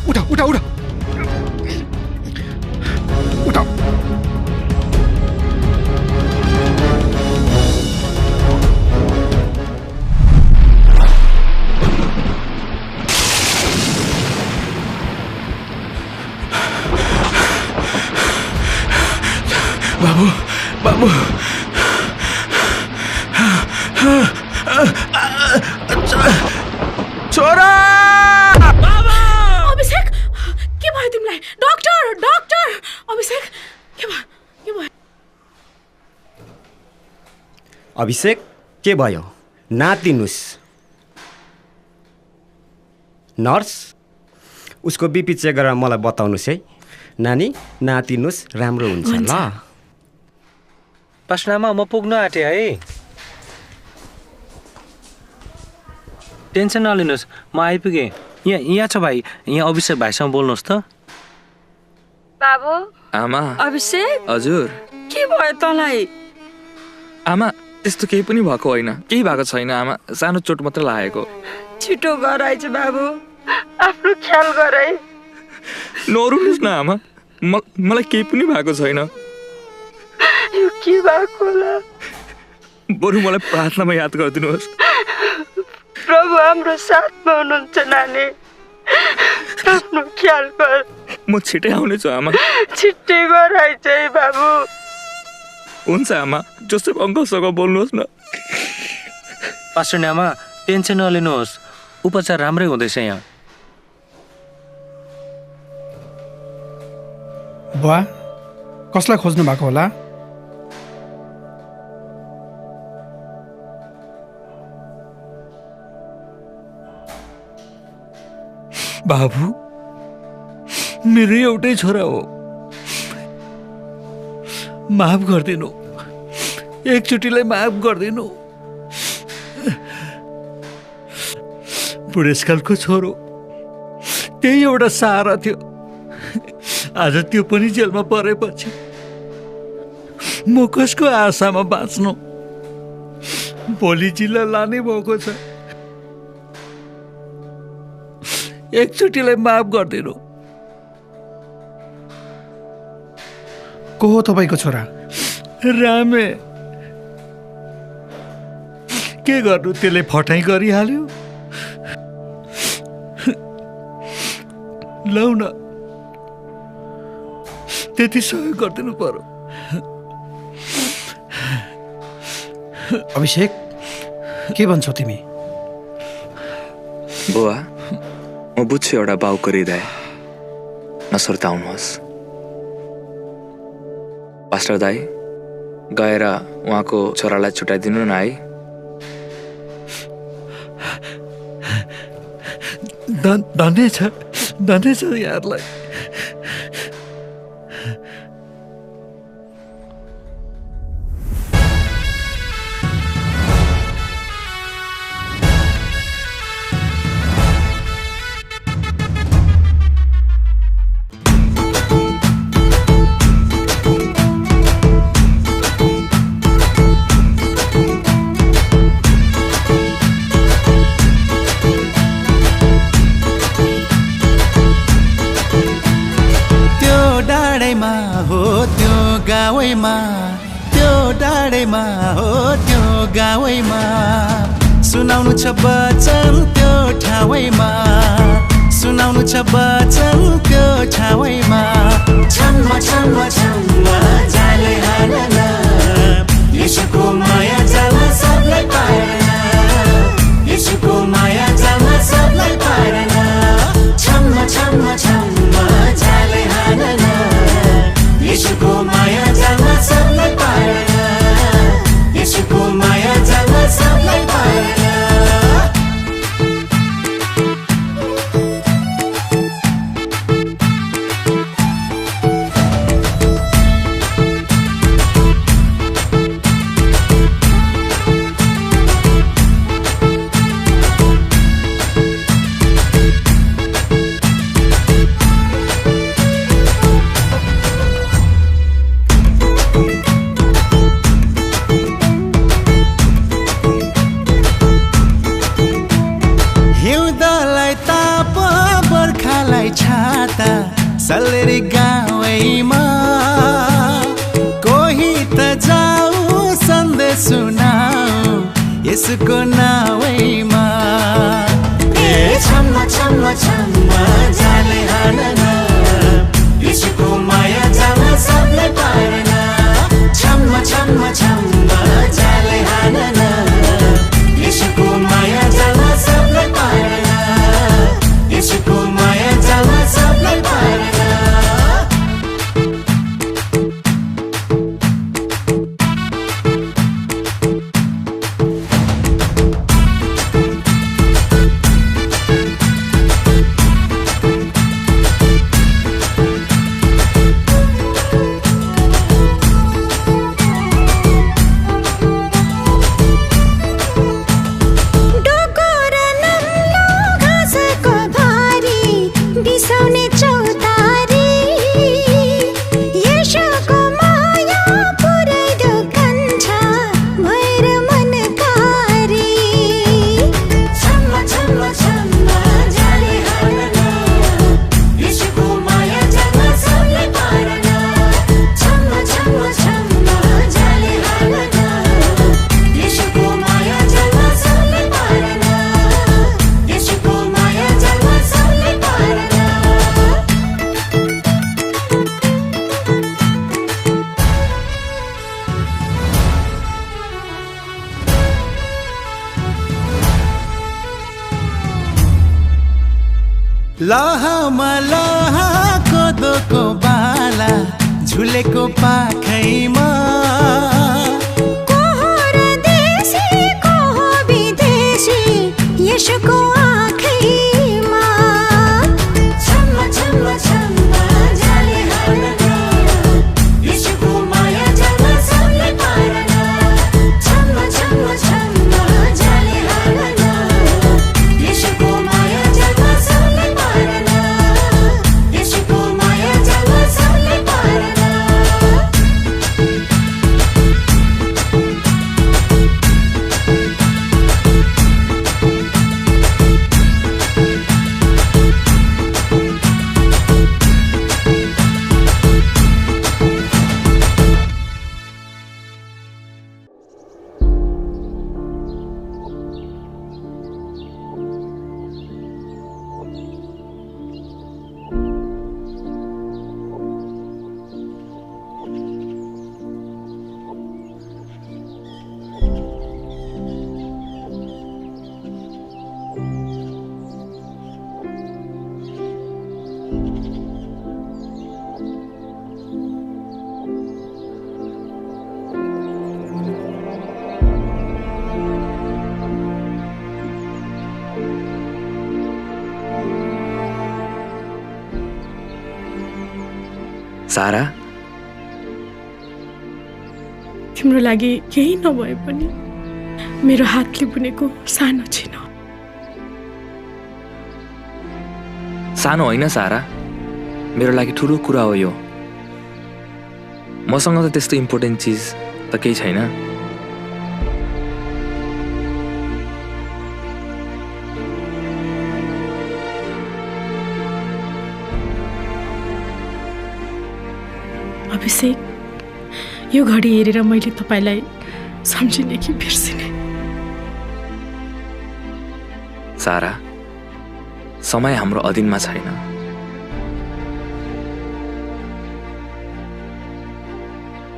उठा उठा उठा उठा बाबु बाबु छोरा अभिषेक के भयो तिमीलाई डाक्टर डाक्टर अभिषेक के भयो अभिषेक के भयो नातिनुस् नर्स उसको बिपी चेक गरेर मलाई बताउनुस् है नानी नातिनुस् राम्रो हुन्छ ल पास्टरमा म पुग्न आँटे है टेन्सन नलिनुहोस् म आइपुगेँ यहाँ छ भाइ यहाँ अभिषेक भाइसँग बोल्नुहोस् त बाबु आमा अभिषेक हजुर के भयो तँलाई आमा त्यस्तो केही पनि भएको होइन केही भएको छैन आमा सानो चोट मात्र लागेको छिटो गर आइज बाबु आफ्नो ख्याल गर है नरुनुहोस् न आमा मलाई केही पनि भएको छैन यो के भएको होला बरु मलाई प्रार्थनामा याद गरिदिनुहोस् प्रभु हाम्रो साथमा हुनुहुन्छ नानी आफ्नो ख्याल गर म छिटै आउनेछु आमा छिट्टै गर आइज है बाबु हुन्छ आमा जोसेफ अङ्कलसँग बोल्नुहोस् न पास्टर न्यामा टेन्सन नलिनुहोस् उपचार राम्रै हुँदैछ यहाँ बुवा कसलाई खोज्नु भएको होला बाबु मेरो एउटै छोरा हो माफ गरिदिनु एकचोटिलाई माफ गरिदिनु बुढेसकालको छोरो त्यही एउटा सहारा थियो आज त्यो पनि जेलमा परेपछि म कसको आशामा बाँच्नु भोलि जिल्ला लाने भएको छ एकचोटिलाई माफ गरिदिनु को हो तपाईँको छोरा रामे के गर्नु त्यसले फटाइ गरिहाल्यो लौ न त्यति सहयोग गरिदिनु पर्यो अभिषेक के भन्छौ तिमी बुवा म बुझ्छु एउटा बाउको हृदय नसुर्ताउनुहोस् पास्टर दाई गएर उहाँको छोरालाई छुट्याइदिनु न है धन्य छ यहाँलाई सुनाउनु छ वचन त्यो ठाउँमा सुनाउनु छ वचन त्यो ठाउँमा छम्म छम्म छम्म जाले हालेन येशूको माया जालमा सबलाई पाएन येशूको माया जालमा सबलाई पाएन छम्म छम्म छम्म जाले हालेन येशूको माया जालमा सबलाई पाएन येशूको माया जालमा सबलाई पाएन सबै गाउँमा कोही त जाऊ सन्देश सुनाऊ यसको नावैमा ए छम्म छम्म छम्म जाले हान्न यसको माया जान सबले पार्न छम्म छम्म छम्म जाले हान्न यसको माया जान सबले पार्न यसको माया जान सबले पार्न लहमा लहा कोदोको बाला झुलेको पाखैमा कोहर देशी कोहो विदेशी यसको आँखैमा छम्म छम्म छम्म जाले हान्न यसको माया जान सबले पार्न छम्म छम्म छम्म जाले हान्न यसको माया जान सबले पार्न यसको माया जान सबले पार्न सारा तिम्रो लागि केही नभए पनि मेरो हातले बुनेको सानो छिनो सानो होइन सारा मेरो लागि ठुलो कुरा हो यो मसँग त त्यस्तो इम्पोर्टेन्ट चिज त केही छैन अभिषेक यो घडी हेरेर मैले तपाईलाई सम्झिने कि बिर्सिने सारा समय हाम्रो अधीनमा छैन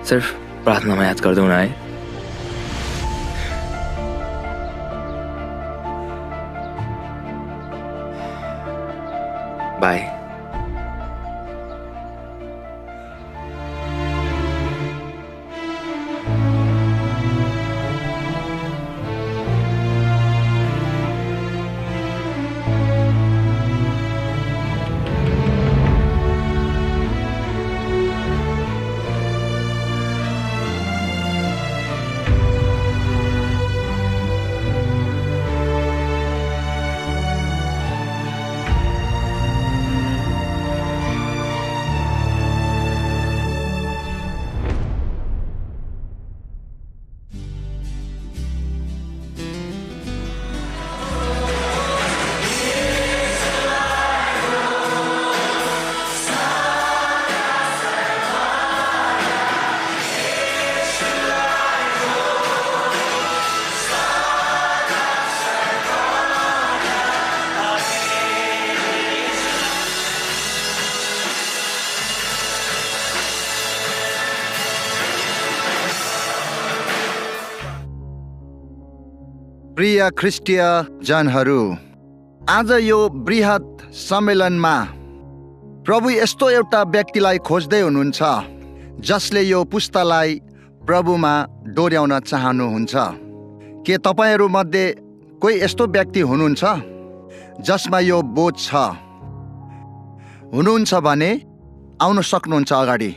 सिर्फ प्रार्थनामा याद गर्दैनौँ है बाई प्रिय ख्रिस्टीय जनहरू, आज यो बृहत सम्मेलनमा प्रभु यस्तो एउटा व्यक्तिलाई खोज्दै हुनुहुन्छ जसले यो पुस्तालाई प्रभुमा डोर्याउन चाहनुहुन्छ। के तपाईँहरू मध्ये कोही यस्तो व्यक्ति हुनुहुन्छ जसमा यो बोध छ? हुनुहुन्छ भने आउन सक्नुहुन्छ अगाडि।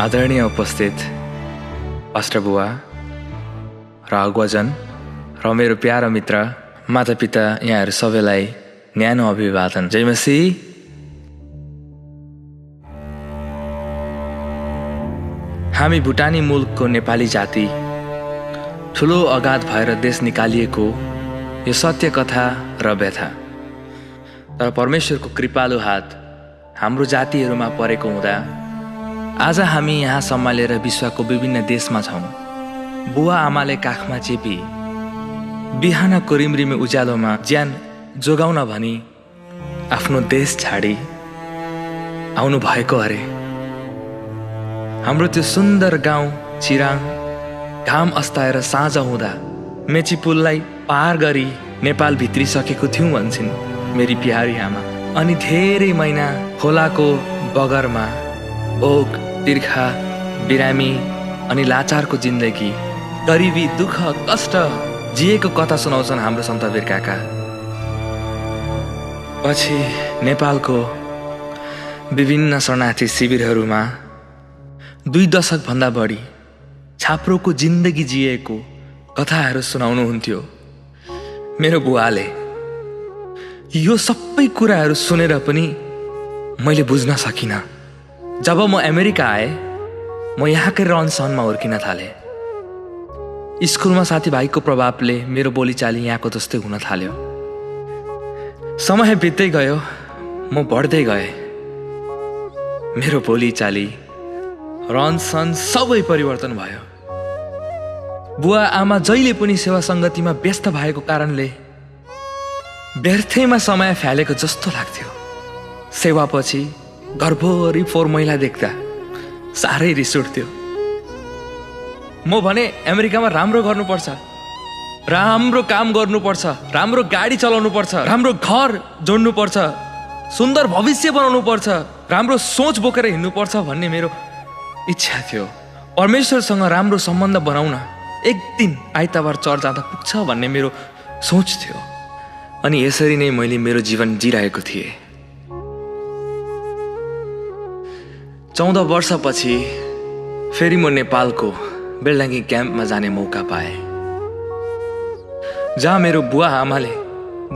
आदरणीय उपस्थित पास्टर बुवा र अगुवाजन र मेरो प्यारो मित्र मातापिता, यहाँहरू सबैलाई न्यानो अभिवादन। जय मसीह। हामी भुटानी मुलुकको नेपाली जाति ठुलो अगाध भएर देश निकालिएको यो सत्य कथा र व्यथा, तर परमेश्वरको कृपालु हात हाम्रो जातिहरूमा परेको हुँदा आज हामी यहाँ सम्हालेर विश्वको विभिन्न देशमा छौँ। बुवा आमाले काखमा चेपी बिहानको रिमरिमे उज्यालोमा ज्यान जोगाउन भनी आफ्नो देश छाडी आउनु भएको अरे। हाम्रो त्यो सुन्दर गाउँ चिराङ घाम अस्ताएर साँझ हुँदा मेची पुललाई पार गरी नेपाल भित्रिसकेको थियौँ भन्छन् मेरी प्यारी आमा। अनि धेरै महिना खोलाको बगरमा भोक, तिर्खा, बिरामी अनि लाचारको जिन्दगी, गरिबी, दुःख, कष्ट जिएको कथा सुनाउँछन् हाम्रो सन्तवीर काका। पछि नेपालको विभिन्न शरणार्थी शिविरहरूमा 2 दशकभन्दा बढी छाप्रोको जिन्दगी जिएको कथाहरू सुनाउनुहुन्थ्यो मेरो बुवाले। यो सबै कुराहरू सुनेर पनि मैले बुझ्न सकिनँ। जब म अमेरिका आएँ, म यहाँकै रहनसहनमा हुर्किन थालेँ। स्कुलमा साथीभाइको प्रभावले मेरो बोलीचाली यहाँको जस्तै हुन थाल्यो। समय बित्दै गयो, म बढ्दै गएँ। मेरो बोलीचाली, रहनसहन सबै परिवर्तन भयो। बुवा आमा जहिले पनि सेवा सङ्गतिमा व्यस्त भएको कारणले व्यर्थैमा समय फ्यालेको जस्तो लाग्थ्यो। सेवापछि घरभरि फोहोर मैला देख्दा साह्रै रिस उठ्थ्यो। म भने अमेरिकामा राम्रो गर्नुपर्छ, राम्रो काम गर्नुपर्छ, राम्रो गाडी चलाउनु पर्छ, राम्रो घर जोड्नुपर्छ, सुन्दर भविष्य बनाउनु पर्छ, राम्रो सोच बोकेर हिँड्नुपर्छ भन्ने मेरो इच्छा थियो। परमेश्वरसँग राम्रो सम्बन्ध बनाउन एक दिन आइतबार चर्च जाँदा पुग्छ भन्ने मेरो सोच थियो। अनि यसरी नै मैले मेरो जीवन जिरहेको थिएँ। 14 वर्षपछि फेरि म नेपालको बेलडाङ्गी क्याम्पमा जाने मौका पाएँ, जहाँ मेरो बुवा आमाले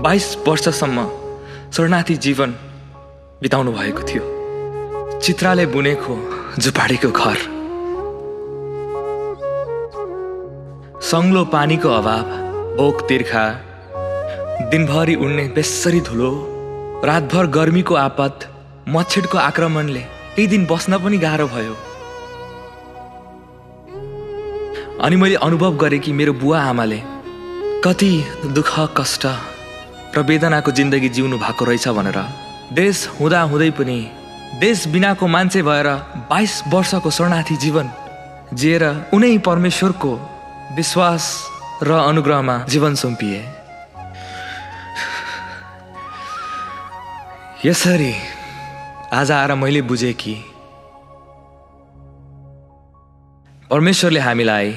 22 वर्षसम्म शरणार्थी जीवन बिताउनु भएको थियो। चित्राले बुनेको झुपाडीको घर, सङ्लो पानीको अभाव, भोक तिर्खा, दिनभरि उड्ने बेसरी धुलो, रातभर गर्मीको आपत, मच्छरको आक्रमणले केही दिन बस्न पनि गाह्रो भयो। अनि मैले अनुभव गरेँ कि मेरो बुवा आमाले कति दुःख, कष्ट र वेदनाको जिन्दगी जिउनु भएको रहेछ भनेर। देश हुँदा हुँदै पनि देश बिनाको मान्छे भएर 22 वर्षको शरणार्थी जीवन जिएर उनै परमेश्वरको विश्वास र अनुग्रहमा जीवन सुम्पिए। यसरी आज आएर मैले बुझेँ कि परमेश्वरले हामीलाई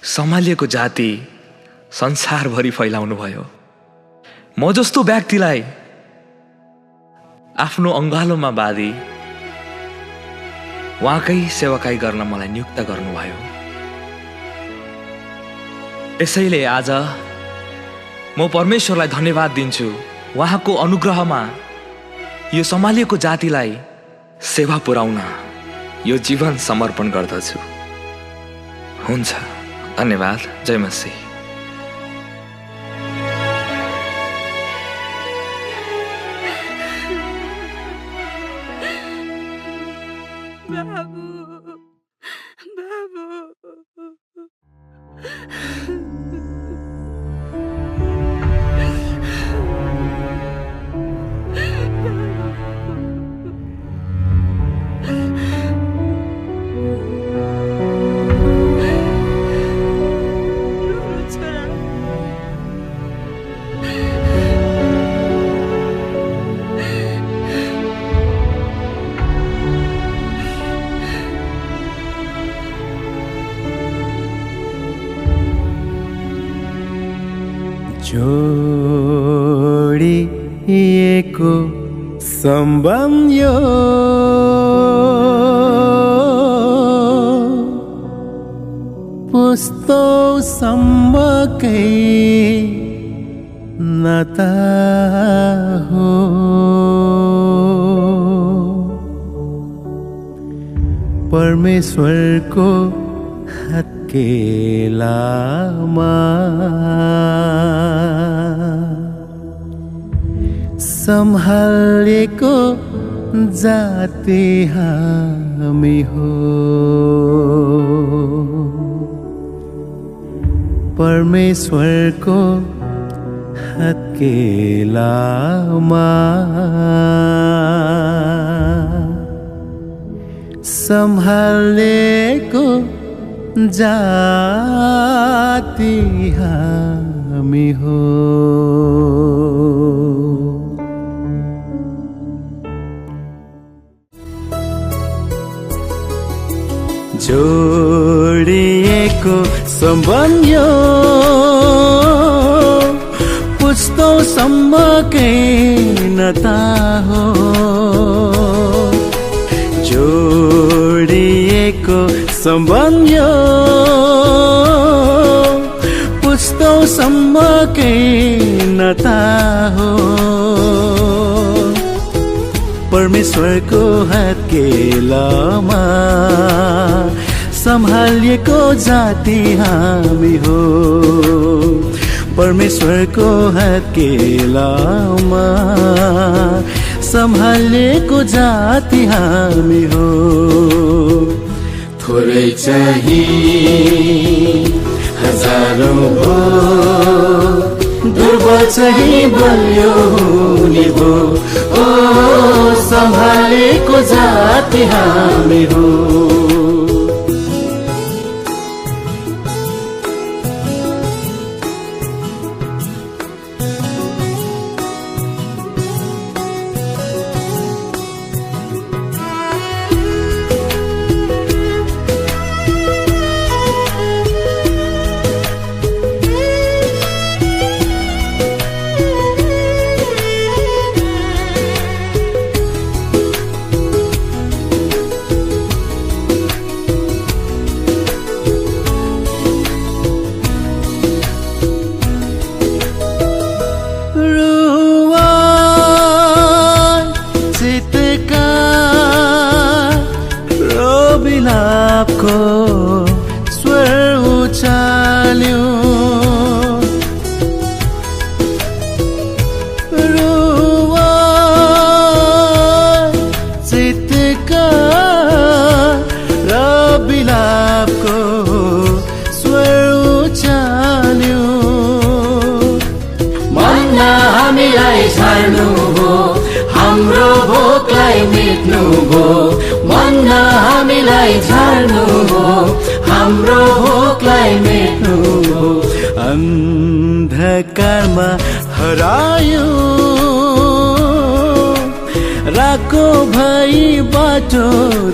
सम्हालिएको जाति संसारभरि फैलाउनु भयो। म जस्तो व्यक्तिलाई आफ्नो अङ्गालोमा बाँधी उहाँकै सेवाकाई गर्न मलाई नियुक्त गर्नुभयो। त्यसैले आज म परमेश्वरलाई धन्यवाद दिन्छु। उहाँको अनुग्रहमा यो सम्हालिएको जातिलाई सेवा पुर्याउन यो जीवन समर्पण गर्दछु। हुन्छ, धन्यवाद। जय मसीह। जोडिएको सम्बन्ध यो पुस्तौसम्मकै नाता हो। परमेश्वरको हत्केलामा सम्हालेको जाति हामी हो। परमेश्वरको हत्केलामा सम्हालेको जाति हामी हो। जोडिएको सम्बन्ध यो पुस्तौसम्मकै नाता हो। जोडिएको सम्बन्ध यो पुस्तौसम्मकै नाता हो। परमेश्वरको हत्केलामा सम्हालिएको जाति हामी हो। परमेश्वरको हत्केलामा सम्हालिएको जाति हामी हो। थोरै चाहिँ हजारौं भो, दुर्बल चाहिँ बलियो हुने भो। ओ सम्हालेको जाति हामी हो। हाम्रो भोकलाई मेट्नु भो, मन हामीलाई झार्नु भो, हाम्रो भोकलाई मेट्नु भो। अन्धकारमा हरायो राको भई बाटो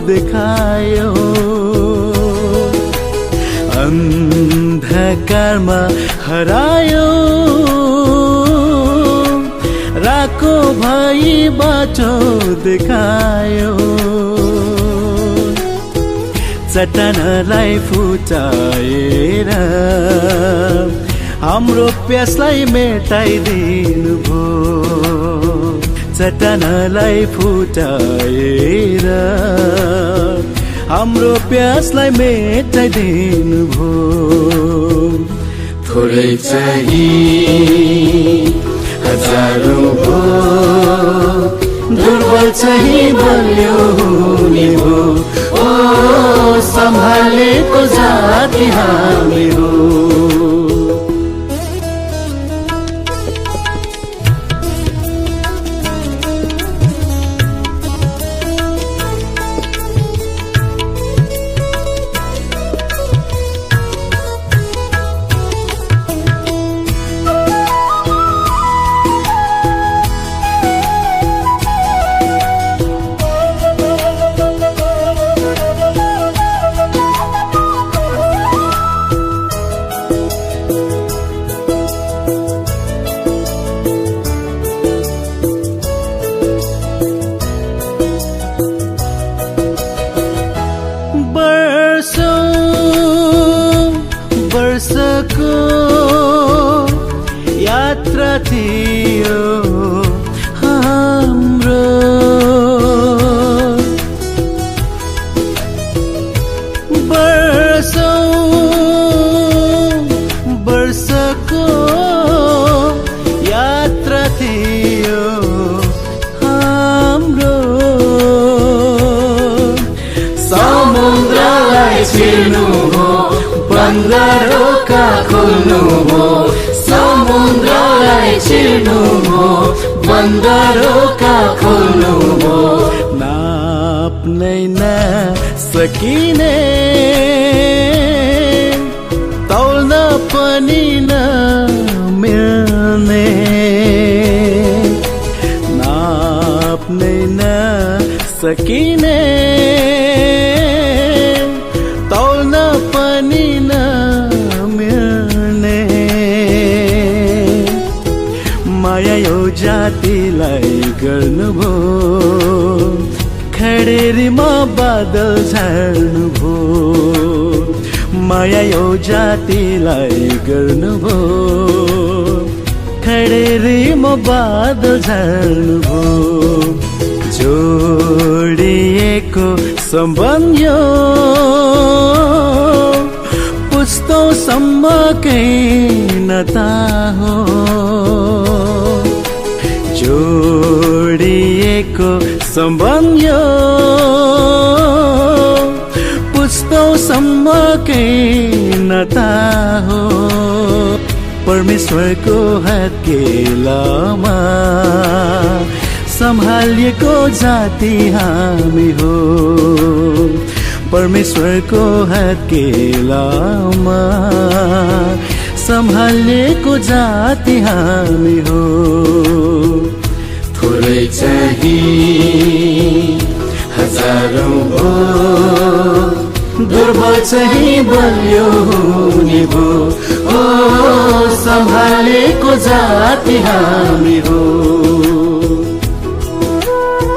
देखायो। अन्धकारमा हरायो राको भई बाटो देखायो। चट्टानलाई फुटाएर हाम्रो प्यासलाई मेटाइदिनु भो चट्टानलाई फुटाएर हाम्रो प्यासलाई मेटाइदिनु भो थोरै चाहिँ हजारौं भो दुर्बल चाहिँ बलियो हुने भो ओ सम्हालेको जाति हामी हो वर्षको यात्रा थियो हाम्रो वर्षको यात्रा थियो हाम्रो समुद्रलाई छिर्नु हो बन्दरका खोल्नु हो समुद्रलाई छिर्नु हो बन्दरका खोल्नु हो नाप्नै नसकिने तौल्न पनि नमिल्ने नाप्नै नसकिने तौल्न पनि नमिल्ने माया यो जातिलाई गर्नुभयो खडेरीमा बादल झार्नुभयो माया यो जातिलाई गर्नुभयो खडेरीमा बादल झार्नुभयो जोडिएको सम्बन्ध पुस्तौसम्मकै नता हो जोडिएको सम्बन्ध पुस्तौसम्मकै नता हो परमेश्वरको हत्केलामा सम्हालिएको जाति हामी हो परमेश्वरको हत्केलामा सम्हालिएको जाति हामी हो थोरै चाहिँ हजारौं भो दुर्बल चाहिँ बलियो हुने भो ओ सम्हालेको जाति हामी हो